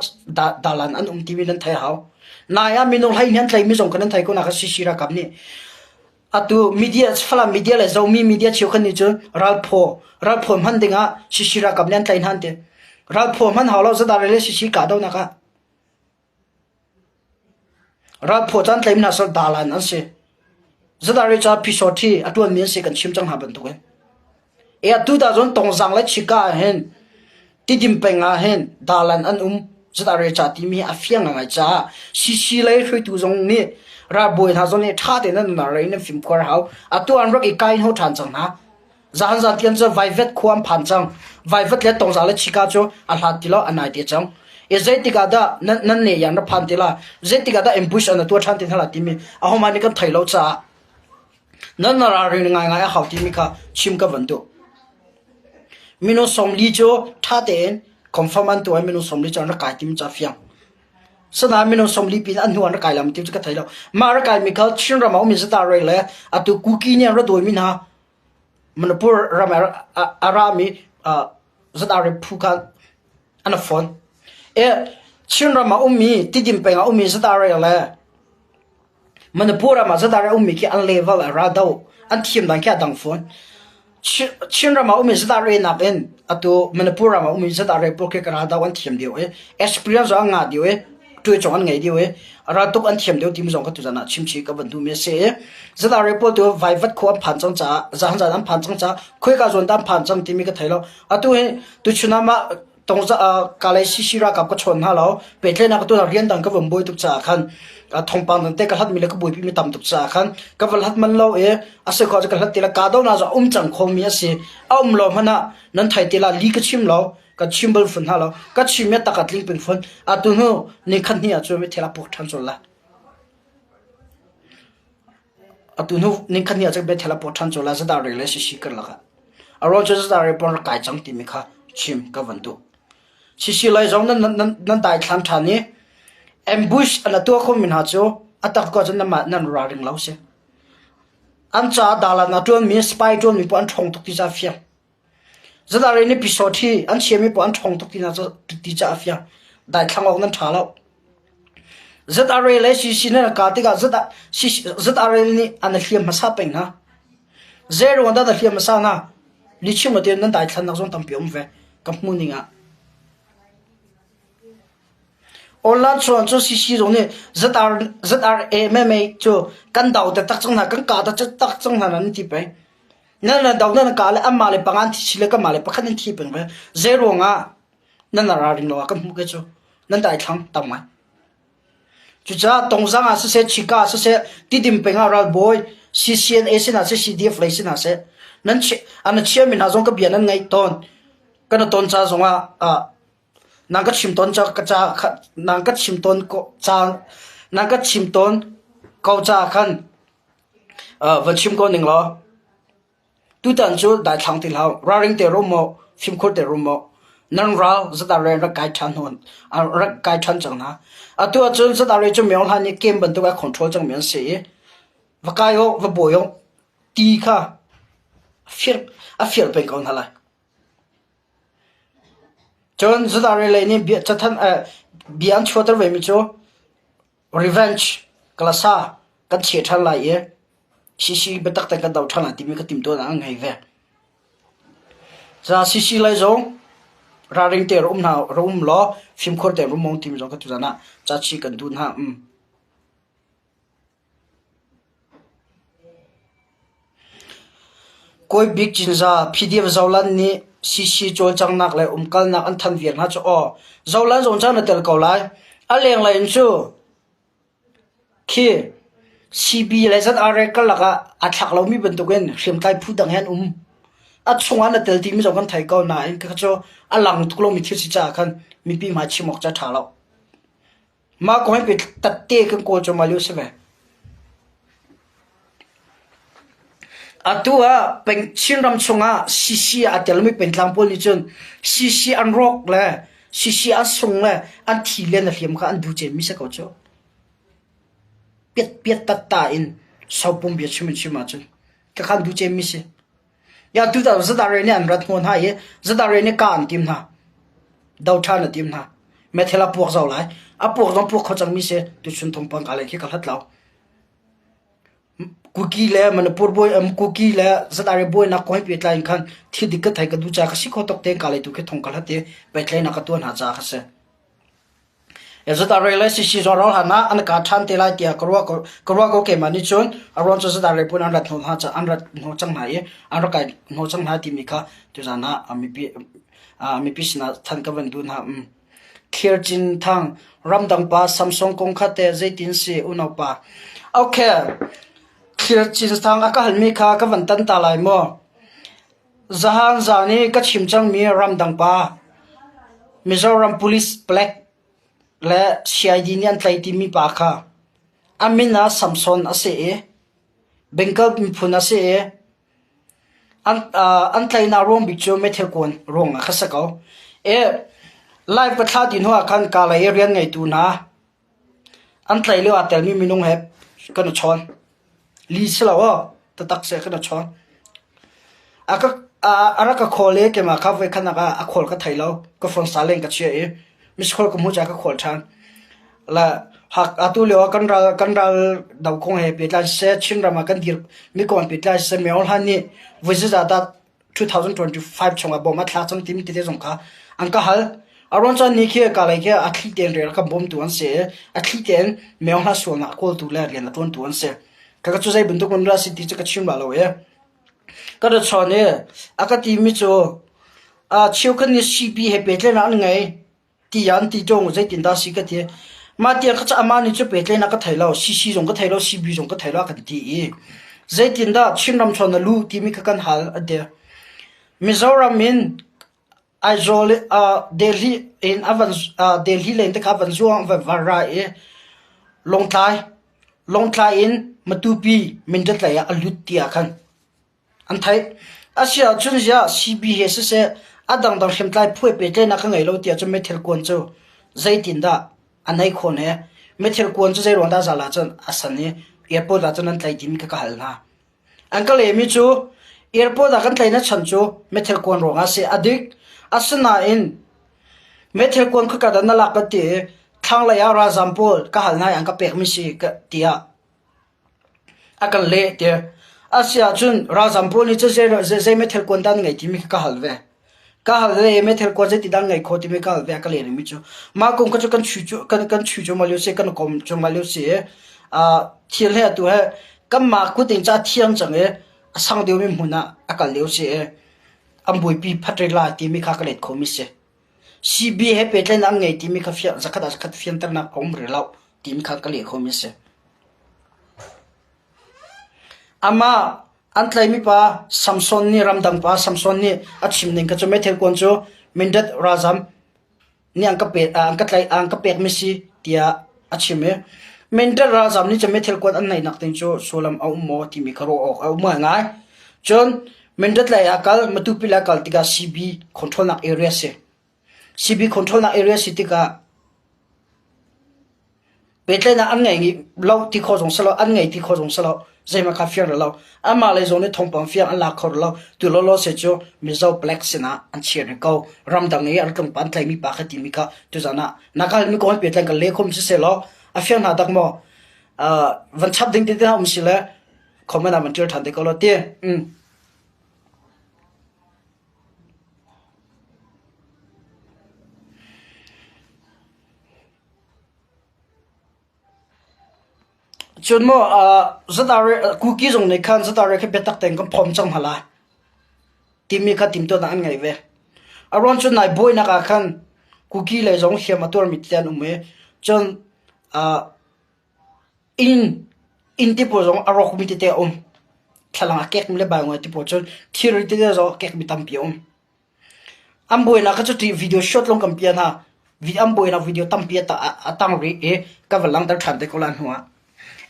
dalan an um timi nan thei hau. Nai ah minung hlei an tlaimi zong kha nan thei ko na kha CC ralkap nih Atu media Falam media le Zomi media cheukhat nih cun ralphaw ralphaw hman dingah CC ralkap nih an tlaih hna an ti. Ralphaw hman hau lo zadar le CC kahdohnak ah. Ralphaw caan tlaih hna sal dalan an si. Zadar ca phisawthi a tuanmi an si kan chim cang hna bantukin. E atu ta cun Tongzang le Chika ah hin Tidim peng ah hin dalan an um ZRA ca timi a fiang ngai caah CC lei hruaitu zong nih ralbawi hna zong nih ṭha tein an nunnak in an fimkhur hau. Atu an rak i kai hno ṭhan cang hna. Zahan zan tian cu Vaivet khua an phan cang. Vaivet le Tongzang le Chika cu a hlat ti lo a nai te cang. I zeitik ah dah nan nan ne yan ra phan te la, zeitik ah dah ambush an tuah ṭhan te hna la timi ahohmanh nih kan thei lo caah nan ralring ngaingai a hau timi kha chim ka van duh. Minung 40 cu ṭha tein confirm an tuah i minung 40 cu an rak kai timi cu a fiang. Sanain minung 40 pin an hnu an rak kai lam ti cu ka thei lo. Mah rak kaimi kha Chinram ah ummi zata le atu Kuki nih an ra dawimi hna Manipur ram ah a rami zata phu kha an fawn. E Chinram ah ummi Tidim peng ah ummi zata le Manipur ram ah zadar a ummi khi an level a ra do. An thiam dan khi a dang fawn. Chinram ah ummi zadar re nakin atu Manipur ram ah ummi zadar re pawl khi ka ra do an thiam deuh i experience zong an ngah deuh i tuai an ngei deuh i ra tuk an thiam deuh timi zong ka tuzan ah chimchi ka van duhmi a si i zadar re pawl tu vaivat khua an phan cang caah zahan zan an phan cang caah khuika zawn dah an phan cang timi ka thei lo. Atu hi tuchun ah mah tongza kalay CC ralkap ka chawn hna lo pehtlaihnak ka tuah rian dang ka von buai tuk caah khan thawngpang dang te ka hlat mi le ka buaipi mi tam tuk caah khan ka va hlat man lo i a si kho cu ka hlat ti la ka do na zo um cang kho mi a si a um lo hmanh ah nan thai ti la li ka chim lo ka chim bal fun hna lo ka chim mi tak a tling ping fun atu hnu ni khat hni ah cu mi thil a puk ṭhan chol la Atu hnu ningkhat ni ah cun Bethel a pawt ṭhan cu Lazada re le Sisi karlak ah. A ruang cu Lazada re pawl rak kai cang timi kha chim ka van duh. Sisi lei zong nan, nan, nan daithlan ṭhan i ambush an tuah khomi hna cu a tak ko cun nanmah nan ralring lo si. An caah dalan a ṭuanmi spy ṭuanmi paoh an ṭhawng tuk ti ca fiang. Zadar in episode hi an chiami paoh an ṭhawng tuk ti caah a fiang. Daithlang awk nan ṭha lo. ZRA le CC nan ka tikah ZRA nih an hliam hmasa peng hna. Zei ruang dah na hliam hmasa hna? Lichim lo tein nan daithlannak zong tampi um ve. Ka hmu ning ah. Online chuan cu CC zong nih ZR, ZRA MMA cu kan do taktak cang hna, kan ka taktak cang hna nan ti peng. Nan nan do nan ka le anmah le panga an thi si le kanmah le pakhat an thi peng ve. Zei ruangah nan ralring lo ah kan hmuh ke cu nan daithlang tam ngai. Cucaah Tongzang ah siseh, Chika ah siseh, Tidim peng ah ralbawi CCNA sin ah siseh, CDF lei sin ah seh, nan an chiami hna zong ka bia nan ngaih tawn. Kan ton ca zong ah nang ka chim tawn ca ka ca nang ka chim tawn ko ca nang ka chim tawn ko ca khan Van chim ko ning law, tutan cu daithlang ti hlah, ralring te rum maw, fimkhur te rum maw, nan ral zatare rak kai ṭhan hon, rak kai ṭhan cang hna. Atu ahcun zatare cu Myo Hlan nih kem bantuk a control cangmi an si i, va kai awk, va bawi awk ti kha a fir peng ko hna lai. Cun zatare lei nih bia cathanh bia an chuahter vemi cu Revenge kalasa kan chiah ṭhan lai i CC biatak tein kan do ṭhan lai timi ka timhtuahnak an ngei ve. Ca CC lei zong ralring te ra um hna ra um law fimkhur te rum mong timi zong ka tuzan ah cachi kan duh hna. Um. Kawi Bik Cinza PDF Zoland nih CC cawlcanghnak le umkalnak an thanh viar hna cu aw Zoland zong ca na tel ko lai. A lenglei in cu khi CB le ZRA karlak ah aa thlak lomi bantukin hriamtlai phu dang he an um. A chungah na tel timi zong kan thei ko nain kha cu a lang tuk lomi thil si caah khan mipi hmai chim awk cu a ṭha lo. Mah kong hi tatte kan kawl cuahmah lio si ve. Atu ah peng Chinram chungah CC aa telmi pengtlang pawl nih cun CC an rawk le CC an sung le an thi le na hliam kha an duh cemmi si ko cu. Piat piat tatta in sopum bia chim in chim ahcun ka khan duh cemmi si. Ya tutan zadare nih an rat hnaw hna i zadare nih ka an tim hna. Do ṭhan a tim hna. Methel a puak zau lai. A puak zong puak kho cangmi si. Tuchun thawngpang ka lei khi ka hlat lo. Kuki le Manipur bawi um Kuki le zadare bawi nak kong he pehtlai in khan thil dik ka thei ka duh ca ka si kho tok tein ka lei tu khi thong ka hlat i pehtlaihnak ka tuah hna ca ka si. Zatare le CC zong ral hlan ah an ka ṭhan te lai tiah ka ruah ko ka ruah ko keimah nih cun a ruang cu zatare pun an rat hnawh hna an rat hnawh cang hna i an rak kai hnawh cang hna timi kha tuzan ah mipi mipi sinah than ka van duh hna. Um. Thlir Cin Thang ramdang pa Samsung kong kha teh zeitin si unau pa. Okay. Thlir Cin Thang a ka halmi kha ka van tan ta lai maw? Zahan zan i ka chim cangmi ramdang pa Mizoram Police Black. le CID nih an tlaih timi pa kha a min ah Samson a si i Bengal miphun a si i an tlaihnak ruang bik cu meithal kuan ruangah kha si ko. I live ka thlah ti hnuah khan Kalay i rian ngeitu hna an tlaih lio aa telmi minung he kan i chawn. Li si lo aw, taktak seh kan i chawn. A ka a rak ka call i keimah kha voikhat ah a call ka thei lo. Ka phone silent ka chiah i miss call ka hmuh caah ka call ṭhan. Le atu lio ah kan ral kan ral do kong he pehtlai siseh, Chinram ah kan dir mi kong pehtlai siseh, Myo Hlan nih voi zeizah dah 2025 chungah bawm a thlak cang timi tete zong kha an ka hal. A ruang caan ni khi ka lei khi a thli tein rian a kan bawmtu an si i a thli tein Myo Hla sualnak a kawltu le rian a ṭuantu an si. Ka cu zei bantuk in dah si ti cu ka chim la lo i ka ra chawn i a ka timi cu cheukhat nih CB he pehtlaihnak an ngei. Ti an ti ṭung zeitindah si ka ti. Mah tiang kha cu amah nih cu pehtlaihnak ka thei lo, CC zong ka thei lo, CB zong ka thei lo a kan ti i zeitindah Chinram chawn na luh timi kha kan hal an ti. Mizoram in Aizawl uh, Delhi in a van uh, Delhi len te kha van zuang van van ra i Lawngtlai Lawngtlai in Matupi Mindat lei ah a lut ti ah khan An theih. Asiahcun ziah CB he siseh a dangdang hriamtlai phuai pehtlaihnak ka ngei lo tiah cun meithal kuan cu zeitindah a nei khawh ne? Meithal kuan cu zeiruang dah zal ahcun a san i airport ah cun an tlaih timi kha ka hal hna. An ka lehmi cu airport ah kan tlaihnak chan cu meithal kuan ruangah a si. A dik. Asinain meithal kuan khaka dah na lak ka ti i thlanglei ah ralzam pawl ka hal hna i an ka pekmi si tiah A kan leh tiah a si ahcun ralzam pawl nih cun zei zei meithal kuan dah an ngei timi kha ka hal ve. Ka hal ve i meithal kuan zeiti dah an ngei khawh timi ka hal ve a ka leh rihmi cu mah kong kha cu kan chui cu kan kan chui cuahmah lio si kan kawm cuahmah lio si i uh, thil he atu he kanmah kut in ca thiang cang i a sang deuhmi hmun ah a kal lio si i an buaipi phat rih lai timi kha ka let khomi si. CB he pehtlaihnak an ngei timi kha fiang zakhat ah zakhat fianternak a um rih lo timi kha ka leh khomi si. Amah an tlaihmi pa Samson nih ramdang pa Samson nih a chim ning kha cu meithal kuan cu Mindat ralzam nih an ka pe an ka tlaih an ka pekmi si tiah a chim i Mindat ralzam nih cun meithal kuan an neihnak ding cu sullam a um maw timi kha ruah awk a um ngaingai. Cun Mindat lei ah kal Matupi lei ah kal tikah CB control nak area si. CB control nak area si tikah Pehtlaihnak an ngei lo ti khawh zong si lo, an ngei ti khawh zong si lo, zeihmanh kha fiang lo. Amah lei zong nih thawngpang fiang an lak kho lo. Tu lawlaw se cu Mizo Black sinah an chia rih ko. Ramdang i an tlung an tlaimi pa kha timi kha tuzan ah na ka halmi kong pehtlaih kan leh khom si se law a fiang hna dak maw? Uh, van chap ding te te um si le comment ah van ṭial ṭhan te ko law ti. Mm. Cun maw Kuki zong nih khan zatare khi biatak tein kan phawm cang hna lai timi kha timhtuahnak an ngei ve. A ruang cu nai buainak ah khan Kuki lei zong hliam a tuarmi tete an um i cun inn inn te pawl zong a rawkmi tete a um. Thlalang a kekmi le bainguai te pawl cun thilri tete zong a kekmi tampi a um. An buainak kha cu video shot lawng kan piah hna. An buainak video tampi a tang rih i ka van langhter ṭhan te ko lai hnu ah.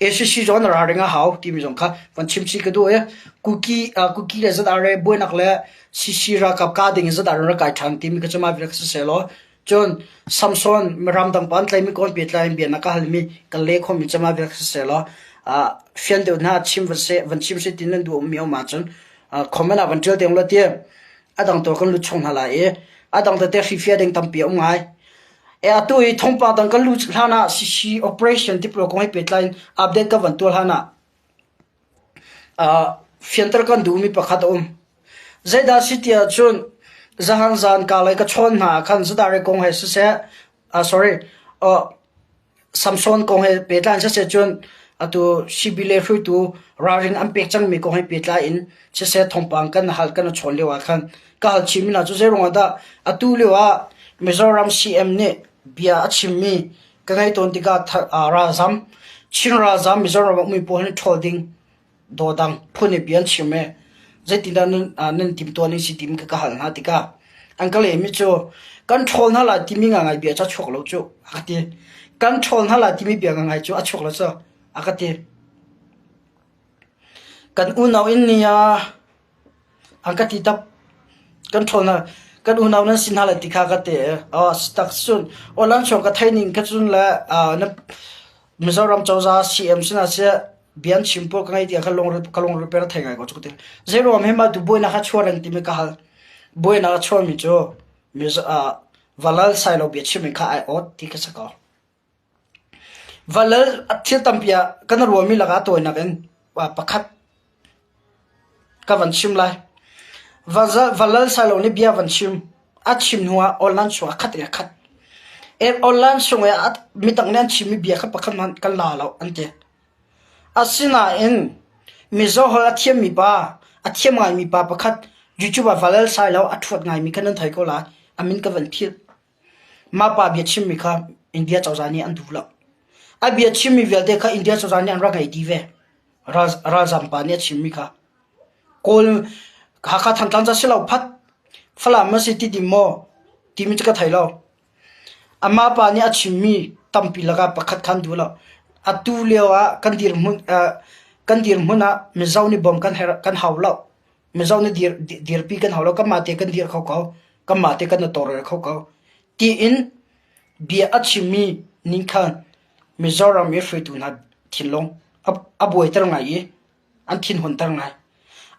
ACC zong na ralring a hau timi zong kha van chim chih ka duh i Kuki Kuki le ZRA buainak le CC ralkap kah ding in ZRA rak kai ṭhan timi kha cu mah vial kha siseh law cun Samson ramdang pa an tlaimi kawn pehtlai in bia na ka halmi kan leh khomi cu mah vial kha siseh law fian deuh hna chim van seh van chim seh ti nan duh mi um ahcun comment ah van ṭial deng law ti a dang tu kan lut chung hna lai i a dang tete hrifia ding tampi a um ngai. E atu i thawngpang dang kan lut hlan ah CC operation ti kong he pehtlai in update ka van tuah hlan ah uh, fianter kan duhmi pakhat a um. Zeidah si ti ahcun zahan zan ka lei ka chawn hna khan zadare kong he siseh uh, sorry uh, Samson kong he pehtlai in siseh cun atu sibile hruaitu ralrin an pek cangmi kong he pehtlai in siseh thawngpang kan hal kan i chawn lio ah khan ka hal chimmi hna cu zeiruang ah dah atu lio ah Mizoram CM nih bia a chimmi ka ngaih tawn tikah ralzam Chin ralzam Mizoram ah ummi pawl hi ṭhawl ding dawdang phun i bia an chim i zeitindah nan nan timhtuah ning si timi kha ka hal hna tikah. An ka lehmi cu kan ṭhawl hna lai timi ngangai bia cu a chuak lo cu a ka ti. Kan ṭhawl hna lai timi bia ngangai cu a chuak lo cu a ka ti. Kan unau in ni ah an ka ti tak. Kan ṭhawl hna kan unau nan si hna lai ti kha ka ti. Aw tak cun aw chung ka thei ning kha cun le na Mizoram cozah CM sinah seh bia an chim pawl ka ngei tiah ka lungre ka lungreper a thei ngai ko cu ka ti. Zeiruang he mah tu buainak a chuah reng timi ka hal. Buainak a chuahmi cu Mizo uh, Valal Sailo bia chim in kha ai awt ti ka si ko. Valal thil tampi ah kan ruahmi lakah a tawinak in pakhat Ka van chim lai. Va lal sailo nih bia van chim. A chim hnu ah online chung ah khat in a khat. Online chung i midang nih an chimmi bia kha pakhat hmanh kan la lo an ti. Asinain Mizo holh a thiammi pa, a thiam ngaimi pa pakhat YouTube ah va lal sailo a ṭhuat ngaimi kha nan thei ko lai. A min ka van philh. Mah pa bia chimmi kha India cozah nih an duh lo. A bia chimmi vialte kha India cozah nih an rak ngei dih ve. Ralzam pa nih a chimmi kha Kawl Hakha Thantlang ca si lo phat Falam a si ti dim maw timi cu ka thei lo. Amah pa nih a chimmi tampi lakah pakhat kha an duh lo. Atu lio ah kan dirhmun kan dirhmun ah Mizo nih bawm kan herh kan hau lo. Mizo nih dir dirpi kan hau lo. Kanmah te kan dir kho ko. Kanmah te kan i tawlrel kho ko. Tiin bia a chimmi ning khan Mizoram i hruaitu hna thinlung a buaiter ngai i an thinhunter ngai.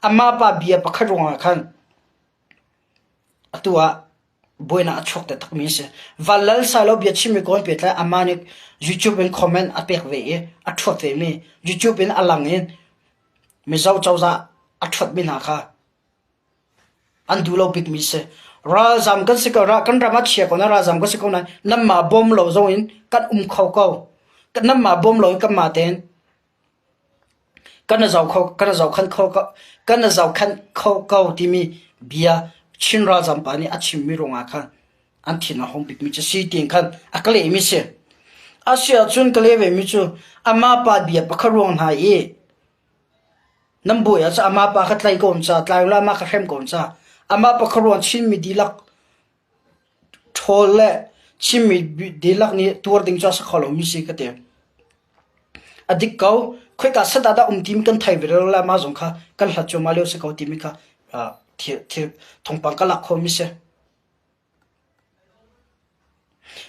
Amah pa bia pakhat ruangah khan atu ah buainak a chuak taktakmi a si. Van Lal Sailo bia chimmi kawn pehtlai amah nih YouTube in comment a pek ve i a ṭhuat vemi YouTube in a lang in Mizo cozah a ṭhuatmi hna kha An duh lo bikmi si. Ralzam kan si ko kan ram a chia ko na ralzam kan si ko nain nanmah bawm lo zong in kan um kho ko. Nanmah bawm lo in kanmah tein kan i zoh kho kan i zohkhan kho kan i zohkhan kho ko timi bia Chin ralzam pa nih a chimmi ruangah khan an thin a hung bikmi cu si tiin khan a ka lehmi si. A si ahcun ka leh vemi cu amah pa bia pakhat ruang hna i Nan bawi ah amah pa kha tlai ko ca, tlai ula amah kha hrem ko ca. Amah pa kha ruang Chinmi dihlak ṭhawl le Chinmi dihlak nih tuar ding cu a si kho lomi si ka ti. A dik ko. Khoika set ah dah um timi kan thei ve lo le mah zong kha kan hlat cuahmah lio si ko timi kha thil thil thawngpang ka lak khawhmi si.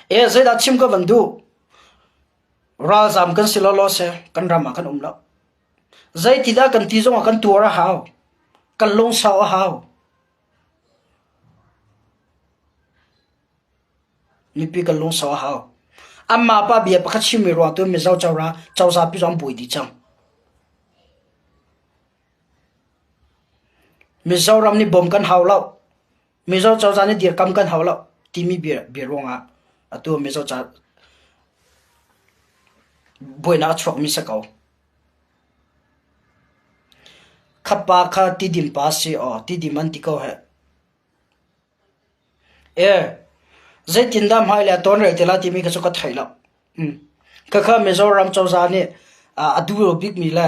E zeidah chim ka van duh? Ralzam kan si lawlaw si, kan ram ah kan um lo. Zeitidah kan ti zongah kan tuar a hau. Kan lungsau a hau. Mipi kan lungsau a hau. Amma pa bia pakhat chimmi ruang tu Mizo cora cozah pi zong buai dih cang. Mizoram nih bom kan hau lo. Mizo cozah nih dirkam kan hau lo timi bia, bia ruangah atu Mizo ca buainak a chuakmi si ko. Khapa kha tidim pa si aw tidim an ti ko heh. E zeitindah hmailei ah tawnrel te lai timi kha cu ka thei lo. Khakha Mizoram cozah nih a duh lo bikmi le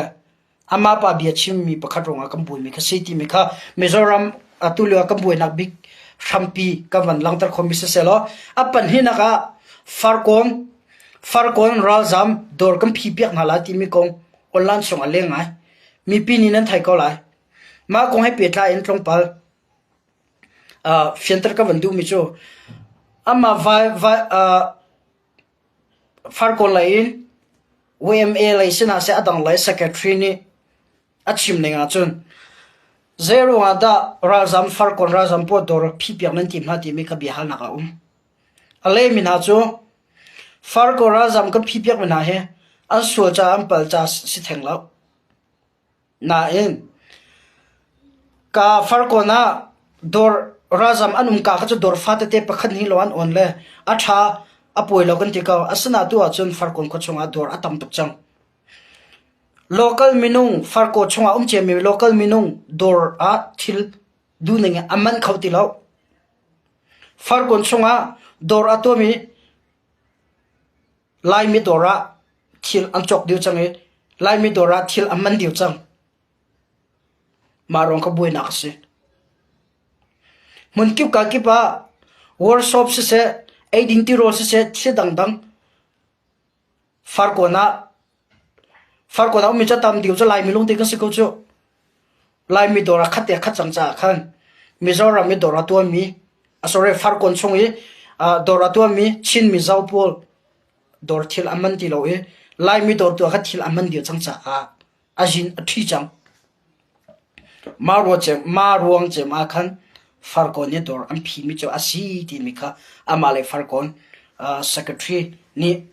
amah pa bia chimmi pakhat ruangah kan buaimi kha si timi kha Mizoram atu lio ah kan buainak bik hrampi kan van langhter khomi siselaw a pahnihnak ah Farkawn Farkawn ralzam dawr kan phi piak hna lai timi kong online chung a leng ngai. Mipi nih nan thei ko lai. Mah kong he pehtlai in tlawmpal fianter ka van duhmi cu amah vai vai Farkawn lei in YMA lei sinah seh a dang lei secretary nih a chim ning ahcun zeiruang ah dah ralzam Farkawn ralzam pawl dawr phihpiak nan tim hna timi kha biahalnak a um. A lehmi hna cu Farkawn ralzam kan phihpiakmi hna hi an sual caah an pal caah si theng lo. Nain ka Farkawn ah dawr ralzam an um ka kha cu dawr fatete pakhat hnih lawng an on le a ṭha a puai lo kan ti ko. Asinain tu ahcun Farkawn khua chungah dawr a tam tuk cang. Local minung Farkaw chungah um ciami local minung dawr ah thil duhning in a man kho ti lo. Farkawn chungah dawr a tuahmi Laimi dawr ah thil an cawk dih cang i Laimi dawr ah thil a man dih cang. Mah ruang kha buainak a si. Hmunkip kakip ah workshop siseh, eiding tirawl siseh, thil dangdang Farkawn ah Farkawn ah ummi cu tam deuh cu Laimi lungte kan si ko cu. Laimi dawr ah khat te a khat cang caah khan Mizoram i dawr a tuanmi, sorry, Farkawn chung i dawr a tuanmi Chin Mizo pawl dawr thil a man ti lo i Laimi dawr tu ah khan thil a man dih cang caah a zin a ṭhi cang. Mah ruang cem ah khan Farkawn i dawr an phimi cu a si timi kha amah le Farkawn secretary nih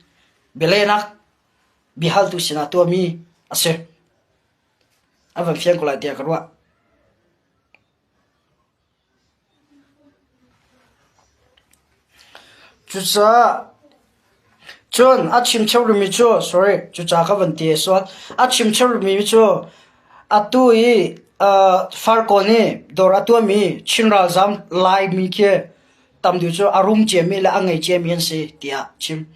bialehnak biahaltu sinah tuahmi a si. A van fiang ko lai tiah ka ruah. Cucaah cun a chim cheu rihmi cu sorry cucaah ka van ti sual. A chim cheu rihmi cu atu i Farkawn i dawr a tuahmi Chin ralzaam Laimi khi tam deuh cu a rum ciami le a ngei ciami an si tiah a chim.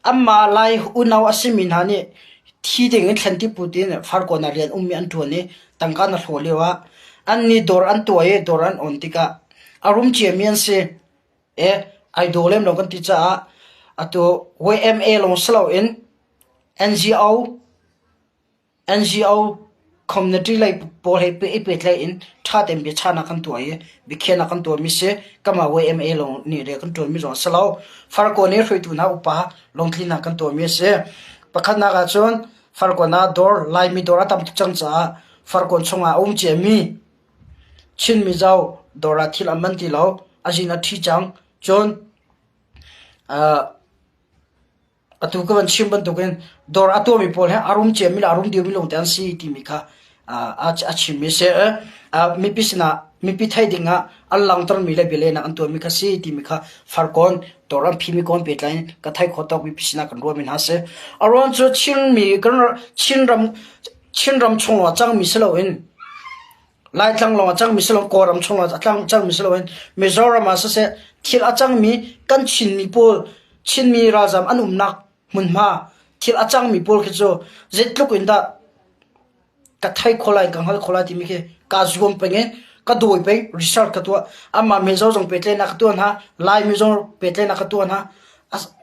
Anmah Lai unau a simi hna nih thi ding in thlen ti put in Farkawn ah rian ummi an ṭuan i tangka na hlawh lio ah annih dawr an tuah i dawr an on tikah a rum ciami an si. E, ai daw lem lo kan ti caah atu YMA lawng si loin NGO NGO community lei pawl he i pehtlaih in ṭha tein biachahnak kan tuah i biakhiahnak kan tuahmi si. Kanmah YMA lawng nih rian kan ṭuanmi zong a si lo. Farkawn i hruaitu hna upa lungtlinnak kan tuahmi a si. Pakhatnak ahcun Farkawn ah dawr, Laimi dawr a tam tuk cang caah Farkawn chungah a um ciami Chin Mizo dawr ah thil a man ti lo. A zin a ṭhi cang. Cun uh, Atu ka van chim bantukin dawr a tuahmi pawl hi a rum ciami le a rum diomi lawngte an si timi kha a chimmi a si. Mipi sinah mipi theih dingah an langhtermi le bialehnak an tuahmi kha si timi kha farkawn dawr an phimi kawn pehtlai in ka theih khawh tawk mipi sinah kan ruahmi hna a si. A ruang cu Chinmi kan Chinram Chinram chung lawng a cangmi si loin Laitlang lawng a cangmi si loin Kawlram chung lawng a cangmi si loin Mizoram ah siseh thil a cangmi kan Chinmi pawl Chinmi ralzam an umnak hmunhma thil a cangmi pawl khi cu zeitluk in dah ka thei kho lai ka hngal kho lai timi khi kaa zuam peng i ka dawi peng research ka tuah amah Mizo zong pehtlaihnak ka tuah hna Laimi zong pehtlaihnak ka tuah hna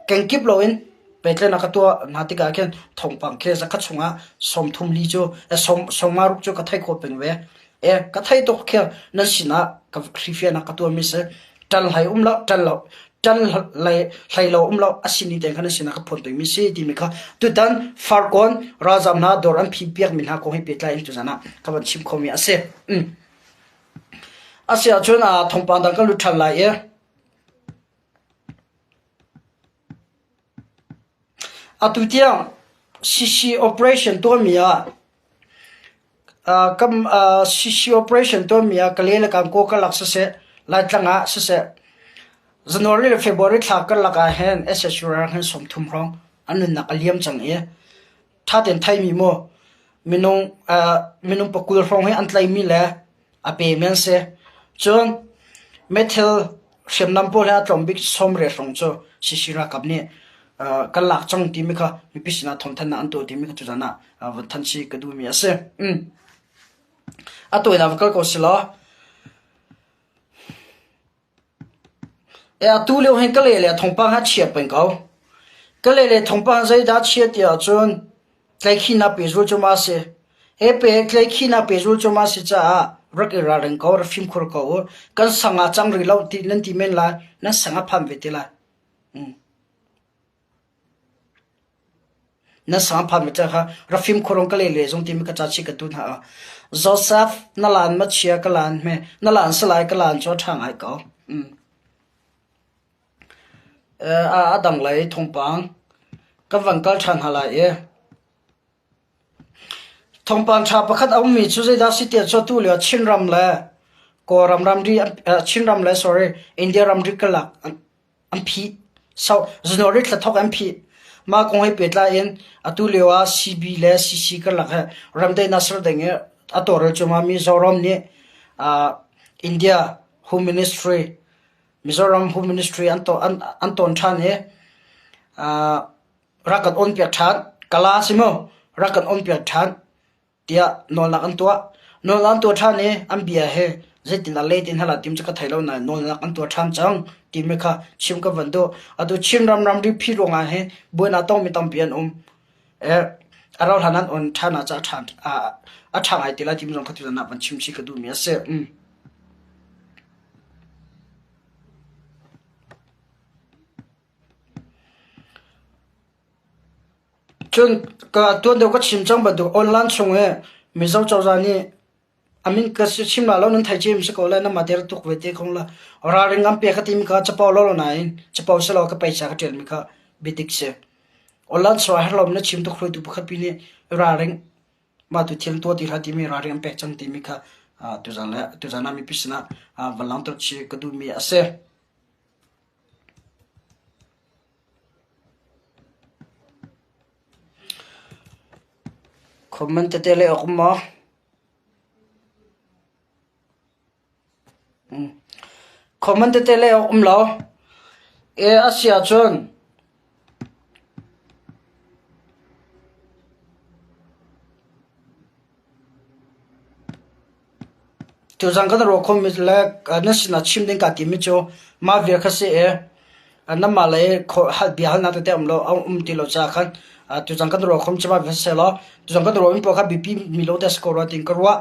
kengkip loin pehtlaihnak ka tuah hna tikah khin thawngpang khi zakhat chungah 30 li cu sawmnga ruk cu ka theih khawh peng ve. E ka thei tuk khi nan sinah ka hrifianak ka tuahmi si ṭan hlei um lo ṭan lo ṭan hlei hlei lo um lo a sini te kha nan sinah ka phuan pengmi si timi kha tutan farkawn ralzam hna dawr an phih piakmi hna kong he pehtlai in tuzan ah ka van chim khomi a si. Mm. A si ahcun thawngpang dang kan lut ṭhan lai i Atu tiang CC operation tuahmi ah CC operation tuahmi ah Kalay le Kankaw karlak siseh, Laitlang ah siseh, January le February thla karlak ah hin SSU ralkap hin 30 hrawng an nunnak a liam cang i ṭha tein theimi maw minung minung pakul hrawng hi an tlaihmi le a pemi an si. Cun meithil hriamnam pawl he a tlawm bik 80 hrawng cu CC ralkap nih kan lak cang timi kha mipi sinah thawngthanhnak an tuah timi kha tuzan ah vun thanh chih ka duhmi a si. A tawinak va kal ko sih law Atu lio hin Kalay le thawngpang ha chia peng ko. Kalay le thawngpang zeidah chia ti ahcun tlaihkhihnak pehzul cu ma si. He pe tlaihkhihnak pehzul cu ma si caah rak i ralring ko, rak fimkhur ko u. Kan sang ah cang rih lo ti nan ti men lai. Nan sang a phan ve te lai. Mm. Na sang phan ve kha rak fimkhur ka le le zong timi ka ca chi ka tu hna. Joseph na lan ma chia ka lan hme na lan salai ka lan cu a ṭha ngai ko. Mm. A dang lei thawngpang kan van kal ṭhan hna lai i Thawngpang ṭha pakhat a ummi cu zeidah a si tiah cu atu lio Chinram le Kawlram ramri Chinram le sorry India ramri karlak an phih. So January thla thawk an phih. Mah kong he pehtlai in atu lio ah CB le CC karlak he remdaihnak ser ding i a tawlrel cuahmah mi Zoram nih India Home Ministry Mizoram Home Ministry an an tawn ṭhan i rak kan onpiak ṭhan. Kala si mu, rak kan onpiak ṭhan tiah nawlnak an tuah. Nawlnak an tuah ṭhan i an bia he Zeitin a le tin hala tim cu ka thei lo nain nawlnak an tuah ṭhan cang timi kha chim ka van duh. Atu Chinram ramri phi ruangah hin buainak tongmi tampi an um. A rauh hlan an on ṭhan ah cun a ṭha ngai te lai timi zong kha tuzan ah van chim chih ka duhmi a si. Cun ka tuan deuh ka chim cang bantuk online chung i Mizo cozah nih a min ka chim la lo nan thei cim si ko lai namah der tuk ve te ko la ralring an pek ka timi kha capo lo lo nain capo si lo ka peisa ka ṭialmi kha biadik si. Online chung ah herlo na chim tuk hruaitu pakhat pi nih ralring mah tu thil tuah ti hlah timi ralring an pek cang timi kha tuzan le tuzan ah mipi sinah van langhter chih ka duhmi a si. Comment tete leh awk um maw? Comment tete leh awk um lo. E a si ahcun Tuzan kan ruah khomi le na sinah chim ding kaa timi cu mah vial kha si i nanmah lei bia halnak tete um lo a um ti lo caah khan tuzan kan ruah khom cu mah vial si law tuzan kan ruahmi paoh kha biapi mi lo te a si ko rua tiin ka ruah.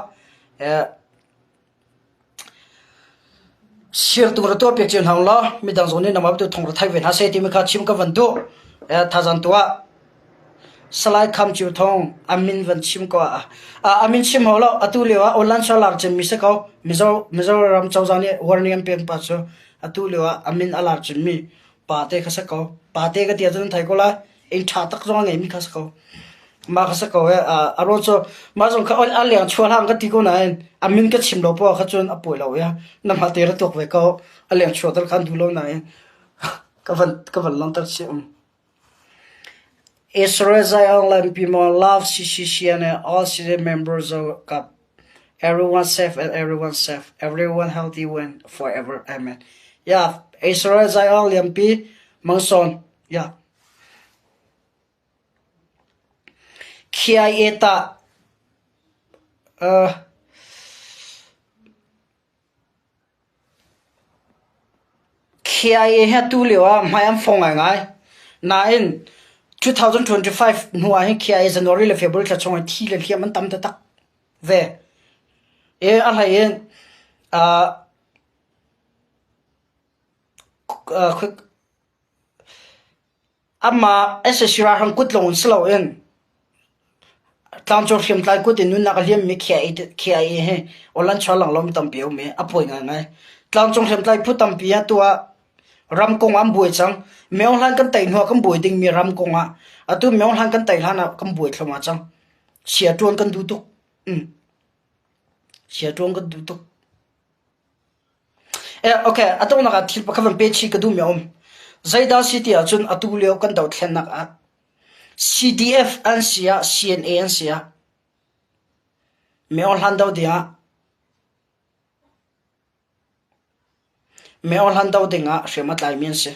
Sirtung ra tuahpiak cio hna ulaw midang zong nih nangmah bantuk thawng ra thai ve hna seh timi kha chim ka van duh. Thazaang tuah. Salai Kham Ciu Thawng a min van chim ko ah. A min chim hau lo atu lio ah online so lar cemmi si ko. Mizo Mizoram cozah nih warning an pek pa cu atu lio ah a min a lar cemmi pa te kha si ko. Pa te ka ti ahcun thai ko lai. Inn ṭha tak zong a ngeimi kha si ko. Mah kha si ko e. A ruang cu mah zong kha a leng chuah hlang ka ti ko nain a min ka chim lo poah kha cun a pawi lo ya. Nangmah te ra tuak ve ko. A leng chuah tal khan duh lo nain ka van ka van langhter chih. Israel Zion Lampi love CCCN and all city members of God. Everyone safe and everyone safe. Everyone healthy when forever. Amen. Yeah, Israel Zion Lianpi Mangson. Yeah. KIA ta uh, KIA hi atu lio ah hmai an fong ngaingai. Nain 2025 hnu ah hin KIA January le February thla chung ah thi le hliam an tam taktak ve. E a hlei in uh, uh, Amah sac ralhrang kut lawng in si loin tlangcung hriamtlai kut in nunnak a liammi KIA hi awlanchar langlawm tampi a um i a pawi ngaingai. Tlangcung hriamtlai phu tampi ah tuah ram kong ah an buai cang. Myo hlan kan tei hnu ah kan buai dingmi ram kong ah atu myo hlan kan tei hlan ah kan buai thluahmah cang. Sia ṭuan kan duh tuk. Mm. Sia ṭuan kan duh tuk. Okay, a donghnak ah thil pakhat van pe chih ka duhmi a um. Zeidah si ti ahcun atu lio kan dothlennak ah CDF an si ah CNA an si ah Myo Hlan do ding ah Myo Hlan do ding ah hriam a tlaimi an si.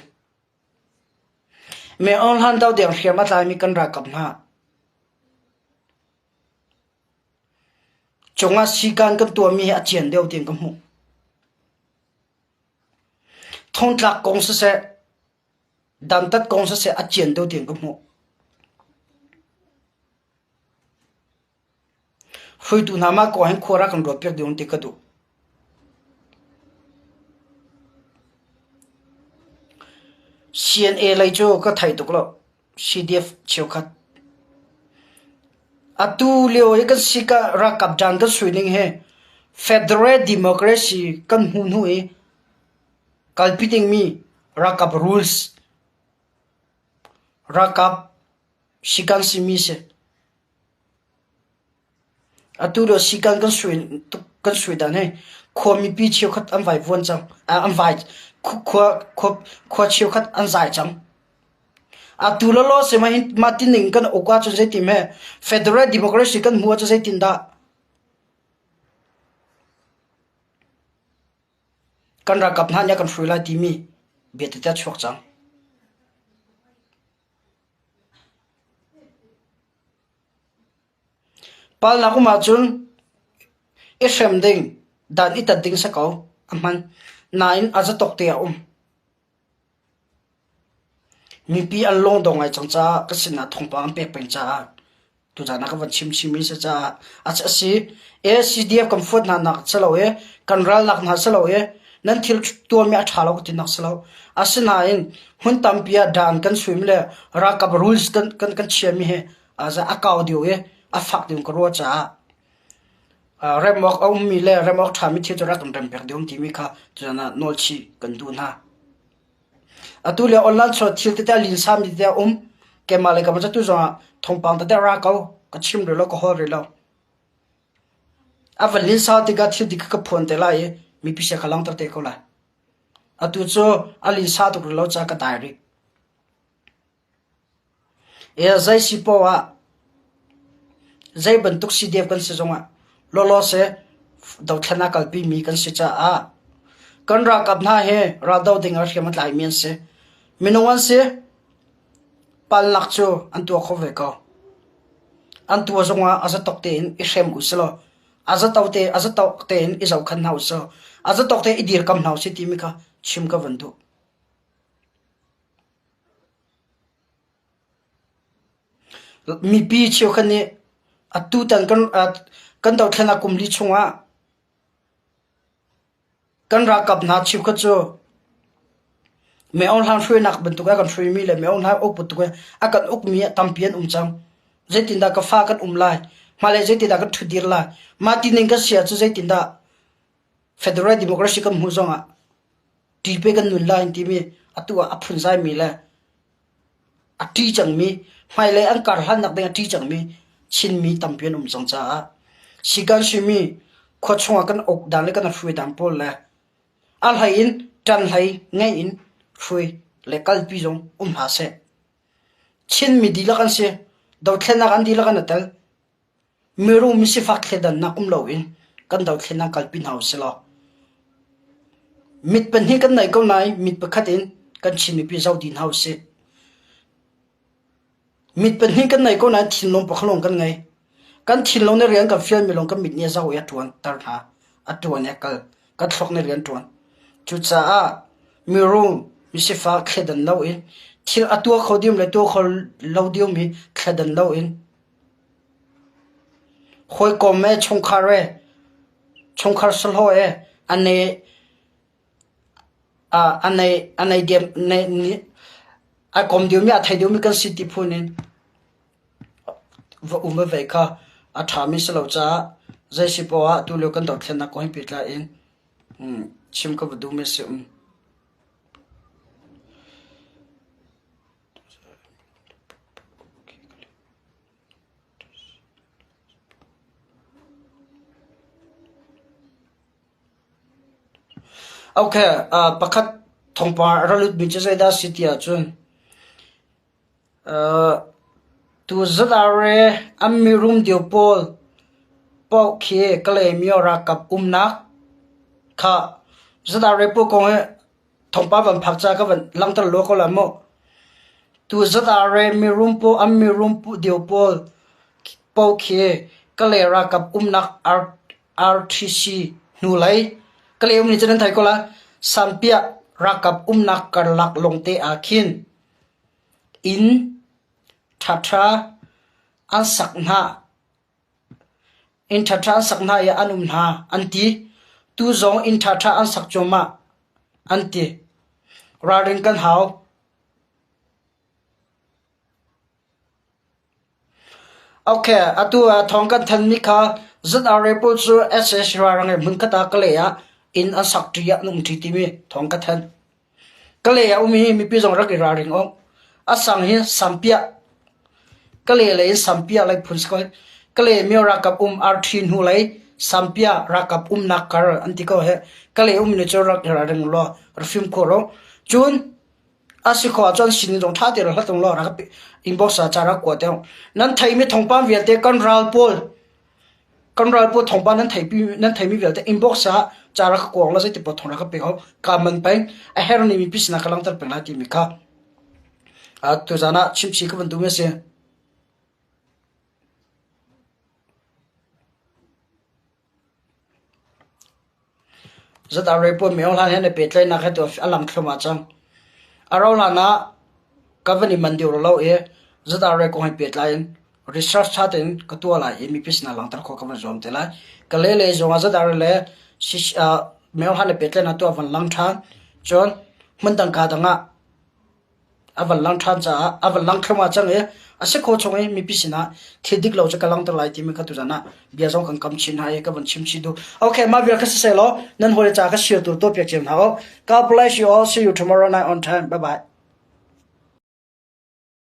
Myo Hlan do ding hriam a tlaimi kan ralkap hna Cungah sikaan kan tuahmi hi a cian deuh tiin ka hmuh. Thongtlak kong siseh, dantat kong siseh a cian deuh tiin ka hmuh. Hruaitu hna mah kong hin khua rak kan ruat piak ding ti ka duh. CNA lei cu ka thei tuk lo. CDF cheukhat. Atu lio i kan si ka ralkap dan kan sui ning hi Federal Democracy kan hmuh hnu i kalpi dingmi ralkap rules ralkap sikan simi si. Atu lio sikan kan sui kan sui dan hi khua mipi cheukhat an vaivuan cang. An vai khua khua khua cheukhat an zai cang. Atu lawlaw si mah mah tining kan uk ahcun zeitin he Federal Democracy kan hmuh ahcun zeitindah kan ralkap hna nih a kan hruai lai timi bia tete a chuak cang. Palnak um ahcun i hrem ding. Dan i tat ding si ko. A hman. Nain a zatawk te a um. Mipi an lungdong ngai cang caah ka sinah thawngpang an pek peng caah tuzaan ah ka van chim chimmi si caah a si. ACDF kan fuat hna nak si lo i kan ralnak hna si lo i nan thil tuahmi a ṭha lo ka tinak si lo. Asinain hmun tampi ah dan kan suim le ralkap rules kan kan kan chiami hi a kau deuh i a fak deuh ka ruah caah rem awk a ummi le rem awk ṭhami thil cu rak kan rem piak deuh timi kha tuzaan ah nawlchih kan duh hna. Atu lio online chuah thil tete a linsami tete a um. Keimah le ka tu zongah thawngpang tete ra ko. Ka chim rih lo, ka hawl rih lo. A van linsa tikah thil dik ka phuan te lai i mipi sia kha langhter te ko lai. Atu cu a linsa tuk rih lo caah ka dai rih. Zei si poah ah zei bantuk CDF kan si zongah lawlaw seh dothlen a kalpimi kan si caah kan ralkap hna hi raldo ding ah hriam a tlaimi an si. Minung an si. Palnak cu an tuah kho ve ko. An tuah zongah a zatawk tein i hrem u silaw a zatawk te a zatawk tein i zohkhenh hna u silaw a zatawk tein i dirkam hna u sih timi kha chim ka van duh. Mipi cheukhat nih atutan kan dothlennak kum li chungah kan ralkap hna cheukhat cu Mei Aung Hlaing hruainak bantuk a kan hruaimi le Mei Aung Hlaing uk bantuk in a kan ukmi ah tampi an um cang. Zeitindah ka fa kan um lai? Hmailei zeitindah kan ṭhutdir lai? Mah tining kan si ahcun zeitindah Federal Democracy kan hmuh zongah ṭipe kan nun lai timi atu ah a phunzaimi le a ṭi cangmi hmailei an kar hlannak ding a ṭi cangmi Chinmi tampi an um cang caah sikan simi khua chungah kan uk dan le kan hruai dan pawl le a hlei in ṭan hlei ngei in hruai le kalpi zong um hna seh. Chinmi dihlak an si. Dothlennak an dihlak an i tel. Mirum misifak thleidannak um loin kan dothlennak kalpi hna usih law mit pahnih kan nei ko nain mit pakhat in kan Chin mipi zoh dih hna usih. Mit pahnih kan nei ko nain thinlung pakhat lawng kan ngei. Kan thinlung nih rian kan fialmi lawng kan mit nih a zoh i a ṭuanter hna. A ṭuan i a kal. Kan thluak nih rian ṭuan. Cucaah mirum misifak thleidan loin thil a tuah kho ding le tuah kho lo dingmi thleidan loin Hawikom he chungkhar he chungkhar sahlawh he a nei a nei a nei diam a kom diomi a thei diomi kan si ti phun in va um va vei kha a ṭhami si lo caah zei si poah ah tulio kan dothlennak kong he pehtlai in chim ka va duhmi a si. Okay, uh, pakhat thawngpang a ra lutmi cu zeidah a si ti ahcun uh, tuzat ah re an mirum deuh pawl paoh khi Kalaymyo ralkap umnak kha ZRA pawl kong hi Thawngpang van phak ca ka van langhter lua ko lai mu. Tu zat ah re mirum pawl an mirum deu pawl paoh khi Kalay ralkap umnak RTC hnulei Kalay um nih cun nan thei ko lai. Sanpiah ralkap umnak karlak lawngte ah khin inn ṭhaṭha an sak hna. Inn ṭhaṭha an sak hna i an um hna, an ti. Tu zong inn ṭhaṭha an sak cuahmah, an ti. Ralrin kan hau. Okay, atu ah thawng kan thanmi kha ZRA pawl cu SS ralring he hmunkhat ah Kalay ah inn an sak ṭi ah an um ṭi timi thawng ka thanh. Kalay ah um hi mipi zong rak i ralring awk. A sang hi Sampiah. Kalay lei in Sampiah lei phun si ko. Kalay myo ralkap um RT hnu lei Sampiah ralkap umnak kar an ti ko he. Kalay um ni cu rak i ralring law rak fimkhur u. Cun a si khawh ahcun sin zong ṭha tein hlat law rak inbox ah ca rak kua te. Nan theimi thawngpang vialte kan ral pawl Kan ral pawl thawngpang nan theihpi nan theimi vialte inbox ah ca rak ka kuang la zeiti paoh thawng rak ka pe ko. Ka man peng a herh ning mipi sinah ka langhter peng lai timi kha tuzaan ah chimchih ka van duhmi a si. ZRA pawl Myo Hlan he na pehtlaihnak he tu a lang thluahmah cang. A rauh hlan ah ka van i man deuh lo i ZRA kong he pehtlai in research ṭha tein ka tuah lai i mipi sinah langhter khawh ka van zuam te lai. Ka le lei zong ah ZRA le Myo Hlan he pehtlaihnak tuah van lang ṭhan. Cun hmundang kaa dang ah a van lang ṭhan caah a van lang thluahmah cang i a si khawh chung i mipi sinah thil dik lo cu ka langhter lai timi kha tuzan ah bia zong kan kam chin hna i ka van chim chih duh. Okay, mah vial kha siseh law nan hawile ca ka share tu tuah piak cio hna u. God bless you all. See you tomorrow night on time. Bye bye.